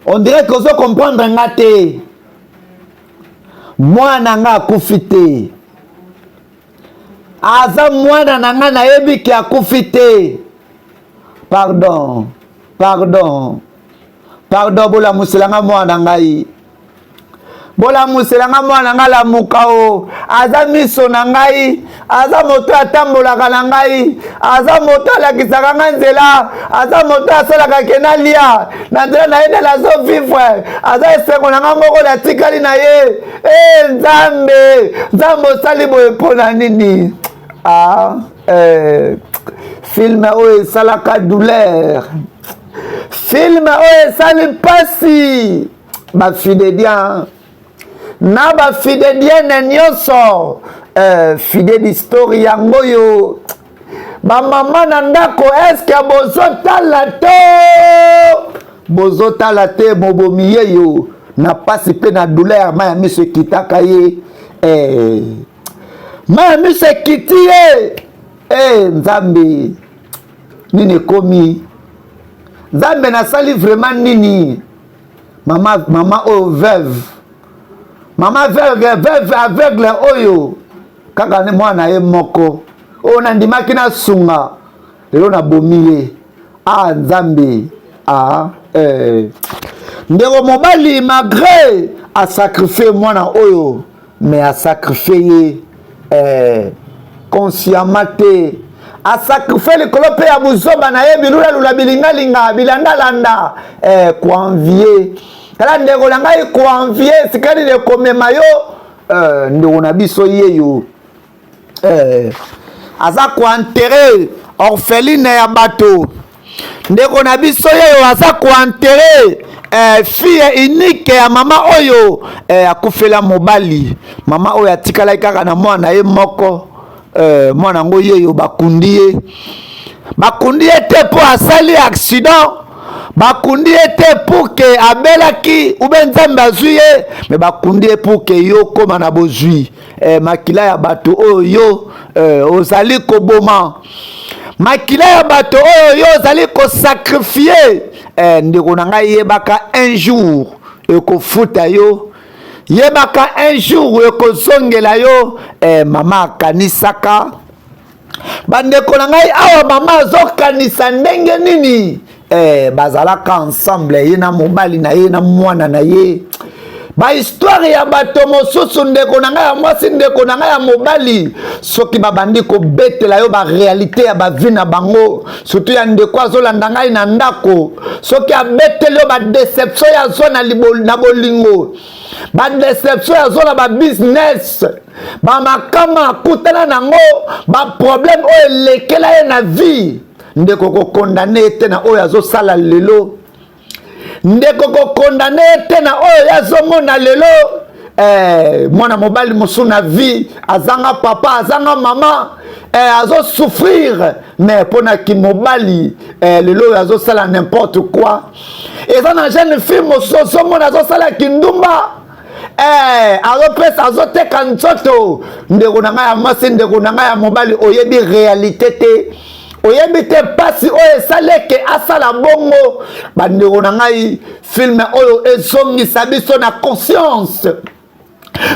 Speaker 1: on dirait que ozo comprendre nga te, mwana nga akufi te, aza mwana na nga nayebi ke akufi te. Pardon, pardon, pardon, bolamusela nga mwana ngai, bolamusela nga mwana nga, lamuka o, aza miso na ngai, aza moto atambolaka na ngai, aza moto alakisaka nga nzela, aza moto asalaka ke nalia na nzela na ye nde nazovivre, aza esengo na nga moko natikali na ye. E Nzambe, Nzambe osali boye mpo na nini? Ah, eh, filme oyo esalaka douleur, filme oyo esali mpasi bafidedian na bafidedienne nyonso. Eh, fide d'histoire yango oyo bamama na ndako, eske bozotala to bozotala te? Mobomi yeyo na pasi mpe na douleur, mai ya miso ekitaka ye eh, mai ya miso ekiti ye. Eh, Nzambe nini ekomi? Nzambe nasali vraiment nini? Mama, mama oyo veuve, mama veuve, veuve aveugle oyo kaka mwana ye moko oyo nandimaki nasunga, lelo nabomi ye. Ah Nzambe, ah, eh. Ndeko mobali malgré asacrifie mwana oyo, mais asacrifie ye consciemment te. Asacrifie likolo mpe ya buzoba na ye, bilulalula, bilingalinga, bilandalanda, koenvier. Tala ndeko na ngai, koenvier esika nini ekomema yo? Ndeko na biso yeyo aza koenterrer orpheline ya bato. Ndeko na biso yeyo aza koenterrer fille unique ya mama oyo akufela mobali. Mama oyo atikalaki kaka na mwana ye moko. Mwana yango yeyo, bakundi ye. Bakundi ye te mpo asali accident, bakundi ye te pour que abelaki ube Nzambe azwi ye, mais bakundi ye pour que yo kóma na bozwi. Makila ya bato oyo yo ozali koboma, makila ya bato oyo yo ozali kosacrifier, ndeko na ngai, yebaka un jour ekofuta yo, yebaka un jour ekozongela yo. Mama akanisaka, bandeko na ngai, awa mama azokanisa ndenge nini bazalaka ensemble, ye na mobali na ye na mwana na ye. Bahistoire ya bato mosusu, ndeko na ngai ya mwasi, ndeko na ngai ya mobali, soki babandi kobetela yo baréalité ya bavie na bango, surtout ya ndeko azolanda ngai na ndako, soki abeteli yo badéception ya zwa na bolingo, badéception ya zwa na babusiness, bamakama akutana nango, baproblème oyo elekela ye na vie, ndeko, kokondamner ye te na oyo azosala lelo. Ndeko, kokondamner ye te na oyo ye azomona lelo. Mwana mobali mosusu na vie azanga papa, azanga mama, azosouffrir, mais mpo na kimobali, lelo oyo azosala n'importe quoi. Eza na jeune fille mosusu ozomona azosala kindumba, azopesa, azoteka nzoto. Ndeko na ngai ya mwasi, ndeko na ngai ya mobali, oyebi réalité te, oyebi te mpasi oyo esali eke asala bongo. Bandeko na ngai, film oyo ezongisa biso na conscience.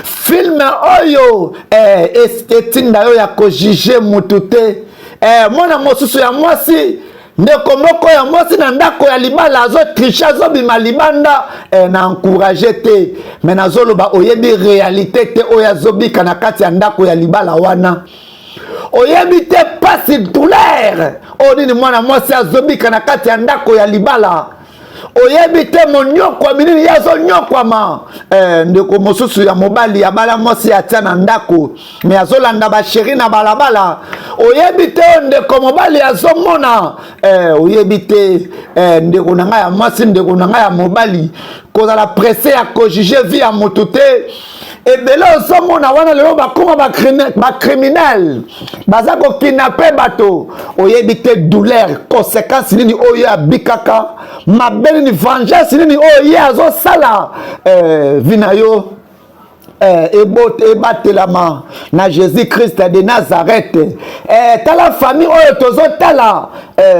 Speaker 1: Film oyo etinda yo ya kojuger mutu te. Mwana mosusu ya mwasi, ndeko moko ya mwasi na ndako ya libala azotricher, azobima libanda, na encourager te, mais nazoloba oyebi réalité te oyo azobika na kati ya ndako ya libala wana. Oyebi te pasi, douleur oyo nini mwana mwasi azobika na kati ya ndako ya libala. Oyebi te monyokwami nini ye azonyokwama. Ndeko mosusu ya mobali abala mwasi, atia na ndako, mais azolanda bachérie na balabala. Oyebi te oyo ndeko mobali azomona. Oyebi te. Ndeko na ngai ya mwasi, ndeko na ngai ya mobali, kozala pressé ya kojuger vie ya motu te. Ebele ozomona wana lelo bakóma bacriminel, baza kokidnapper bato. Oyebi te douleur, conséquence nini oyo abikaka, mabe nini, vengeance nini oyo ye azosala. Vie na yo ebatelama na Jésus Christ de Nazareth. Tala famille oyo tozotala,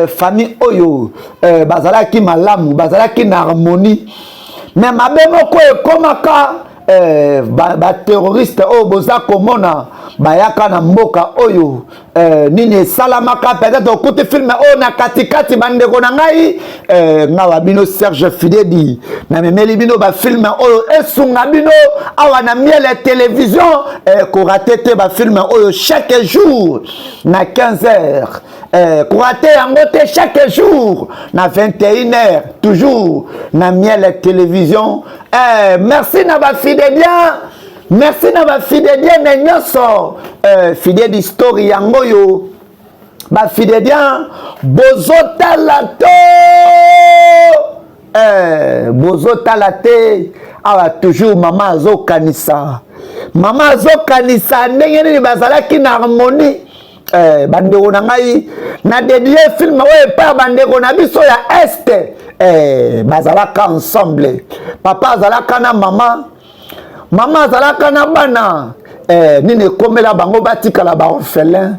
Speaker 1: famille oyo bazalaki malamu, bazalaki na harmonie, mais mabe moko ekomaka. Baterroriste oyo boza komona bayaka na mboka oyo, nini esalamaka? Peut-être okuti film oyo na katikati. Bandeko na ngai, nga wa bino Serge Fidedi, namemeli bino bafilm oyo esunga bino awa na Miel Télévision. Korater te bafilm oyo chaque jour na 15 heures, korater yango te, chaque jour na 21 heures, toujours na Miel Télévision. Merci na bafidélien, merci na bafidélienne nyonso. Fidèle story yango oyo, bafidélien bozotala to bozotala te. Awa toujours mama azokanisa, mama azokanisa ndenge nini bazalaki na harmonie. Bandeko na ngai, na dédier film oyo epai ya bandeko na biso ya Est. Bazalaka ensemble, papa azalaka na mama, mama azalaka na bana. Nini ekomela bango batikala baorphelin?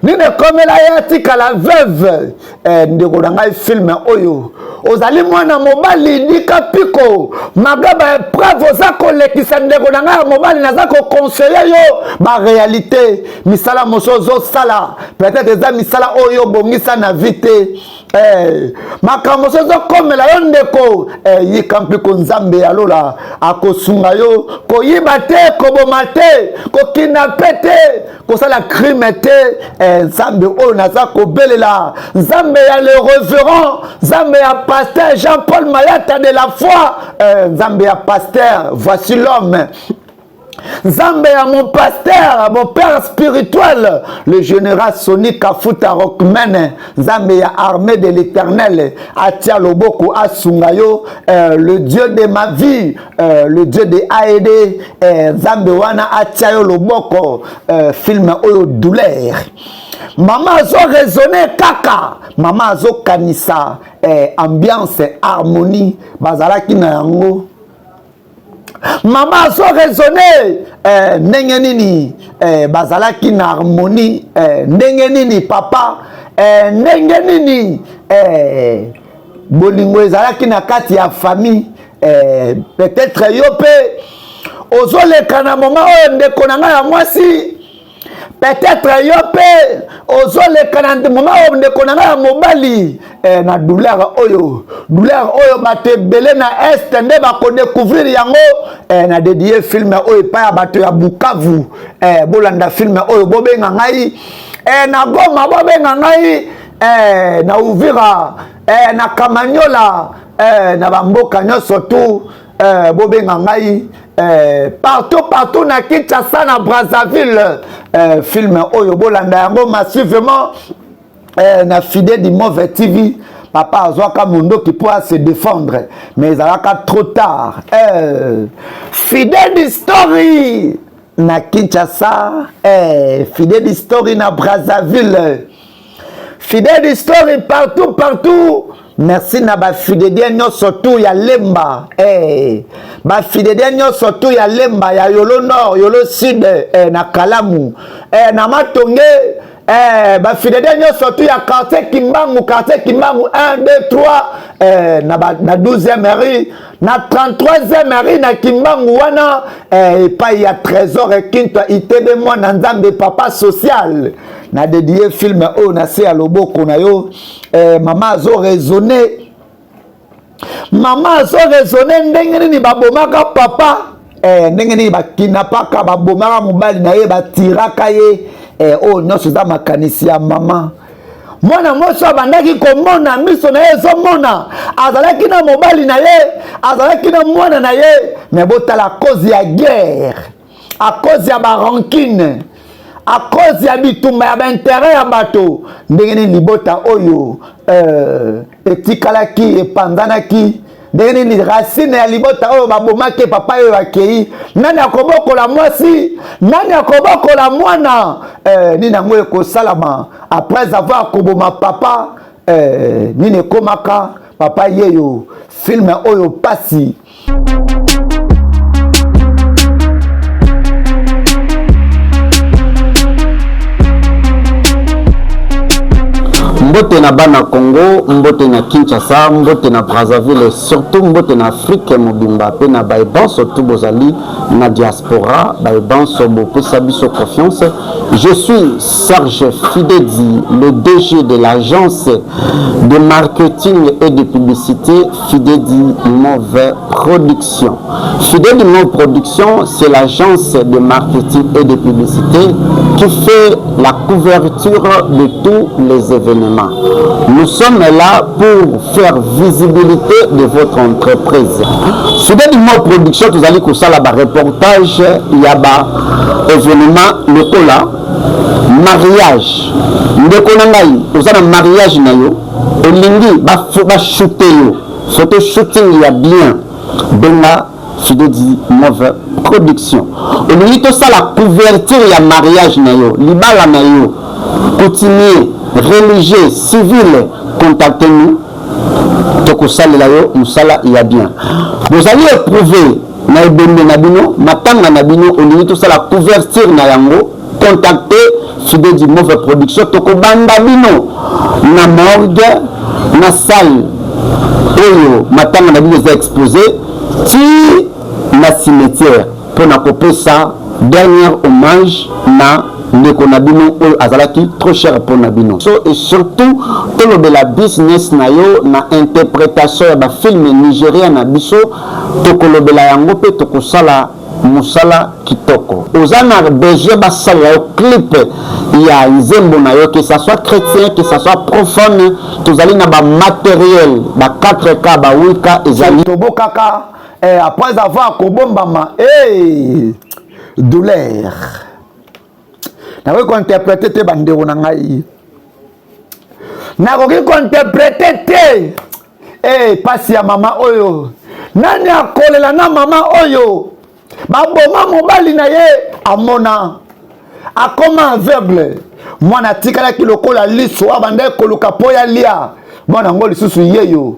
Speaker 1: Nini ekomela ye atikala veuve? Eh, ndeko na ngai, film oyo ozali mwana mobali dika piko maga ba epreuve oza kolekisa. Ndeko na ngai ya mobali, naza koconseille yo baréalité. Misala mosusu ozosala, peut-être eza misala oyo obongisa na vie te. Eh, makambo mosusu ezokomela yo ndeko, eh, yika mpiko, Nzambe ya lola akosunga yo. Koyiba te, koboma te, kokidnapper te, kosala crime te. Eh, Nzambe oyo naza kobelela, Nzambe ya le révérend, Nzambe ya pasteur Jean Paul Mayata de la foi, eh, Nzambe ya pasteur Voici l'homme, Nzambe ya mon pasteur, mon père spirituel, le général Sony Kafuta Rockman, Nzambe ya armée de l'Éternel, atia loboko asunga yo, le Dieu de ma vie, le Dieu de AED, Nzambe wana atia yo loboko. Film oyo douleur. Mama azo raisonner kaka, mama azokanisa ambiance, harmonie bazalaki na yango. Mama azo raisonner ndenge nini bazalaki na harmonie, ndenge nini papa, ndenge nini bolingo ezalaki na kati ya famille. Peut-être yo mpe ozoleka na moma oyo, ndeko na ngai ya mwasi. Peut-être yo mpe ozoleka na moma oyo, ndeko na ngai ya mobali, na douleur oyo. Douleur oyo, bato ebele na Est nde bakodécouvrir yango. Na dédier film oyo epai ya bato ya Bukavu. Bolanda film oyo, bobenga ngai na Goma, bobenga ngai na Uvira, na Kamanyola, na bamboka nyonso tu, bobenga ngai partout partout, na Kinshasa, na Brazzaville. Film oyo bolanda yango massivement na Fide du Move TV. Papa azwaka mondoki mpo ase défendre, mais ezalaka trop tard. Fidèle Story na Kinshasa, Fidèle Story na Brazzaville, Fidèle Story partout partout. Merci na bafidédien nyonso tu ya Lemba, bafidédien nyonso tu ya Lemba, ya Yolo Nord, Yolo Sud, na Kalamu, na Matonge, bafidédien nyonso tu ya quartier Kimbangu, quartier Kimbangu 1 2 3, na 12e rue, na 33e rue, na Kimbangu wana, epai ya Trésor Ekintwa Itebe, mwana Nzambe, papa social. Na dédier film oyo na se ya loboko na yo. Mama azo raisonner, mama azo raisonner ndenge nini babomaka papa, ndenge nini bakidnapaka, babomaka mobali na ye, batiraka ye. Oyo nyonso eza makanisi ya mama. Mwana mwasi abandaki komona, miso na ye ezomona, azalaki na mobali na ye, azalaki na mwana na ye. Mais botala, cause ya guerre, à cause ya barancune, à cause ya bitumba ya baintérêt ya bato, ndenge nini libota oyo etikalaki epanzanaki, ndenge nini racine ya libota oyo babomaki papa oyo akei. Nani akobokola mwasi? Nani akobokola mwana? Nini yango ekosalama après avoir koboma papa? Nini ekomaka papa yeyo? Film oyo pasi.
Speaker 2: Mbote na bana Congo, mbote na Kinshasa, mbote na Brazzaville, surtout mbote na Afrique mobimba mpe na baebanso tu bozali na diaspora, baebanso bopesa biso confiance. Je suis Serge Fidedi, le DG de l'agence de marketing et de publicité Fidedi Move Production. Fidedi Move Production, c'est l'agence de marketing et de publicité qui fait la couverture de tous les événements. Nous sommes là pour faire visibilité de votre entreprise. Fidedi Move Production, tozali kosala ba reportage ya ba événement lokola mariage. Ndeko na ngai, oza na mariage na yo, olingi bashooter yo photo shooting ya bien, benga Fidedi Move Production. Olingi tosala couverture ya mariage na yo, libala na yo, coutumier, religieux, civil, contacte nous, tokosalela yo mosala ya bien. Bozali éprouvé na ebembe na bino, matanga na bino, olingi tosala couverture na yango, contacte. Fide du Mauve Production, tokobanda bino na morgue, na salle oyo matanga na bino eza expose ti na cimetière mpo na kopesa dernier hommage na ndeko na bino oyo azalaki trop cher mpo na bino. So et surtout tolobela business na yo na interpretation ya bafilme Nigeria na biso, tokolobela yango mpe tokosala mosala kitoko. Oza na besoin basalela yo clip ya nzembo na yo, que ça soit chrétien, que ça soit profane, tozali na bamatériel ba 4K, ba 8K ezali.
Speaker 1: Tobokaka après avoir kobombama, hey, douleur nakoki kointerprete te. Bandeko na ngai, nakoki kointerprete te. Hey, pasi ya mama oyo, nani akolela na mama oyo baboma mobali na ye, amona akoma aveugle, mwana atikalaki lokola liso abandaki koluka mpo ya lia. Mwana yango lisusu yeyo,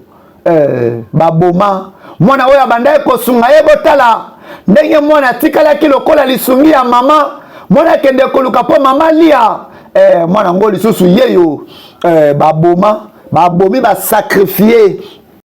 Speaker 1: baboma mwana oyo abandaki kosunga ye. Botala ndenge mwana atikalaki lokola lisungi ya mama, mwana akende koluka mpo mama lia. Mwana yango lisusu yeyo, baboma, babomi, basacrifie.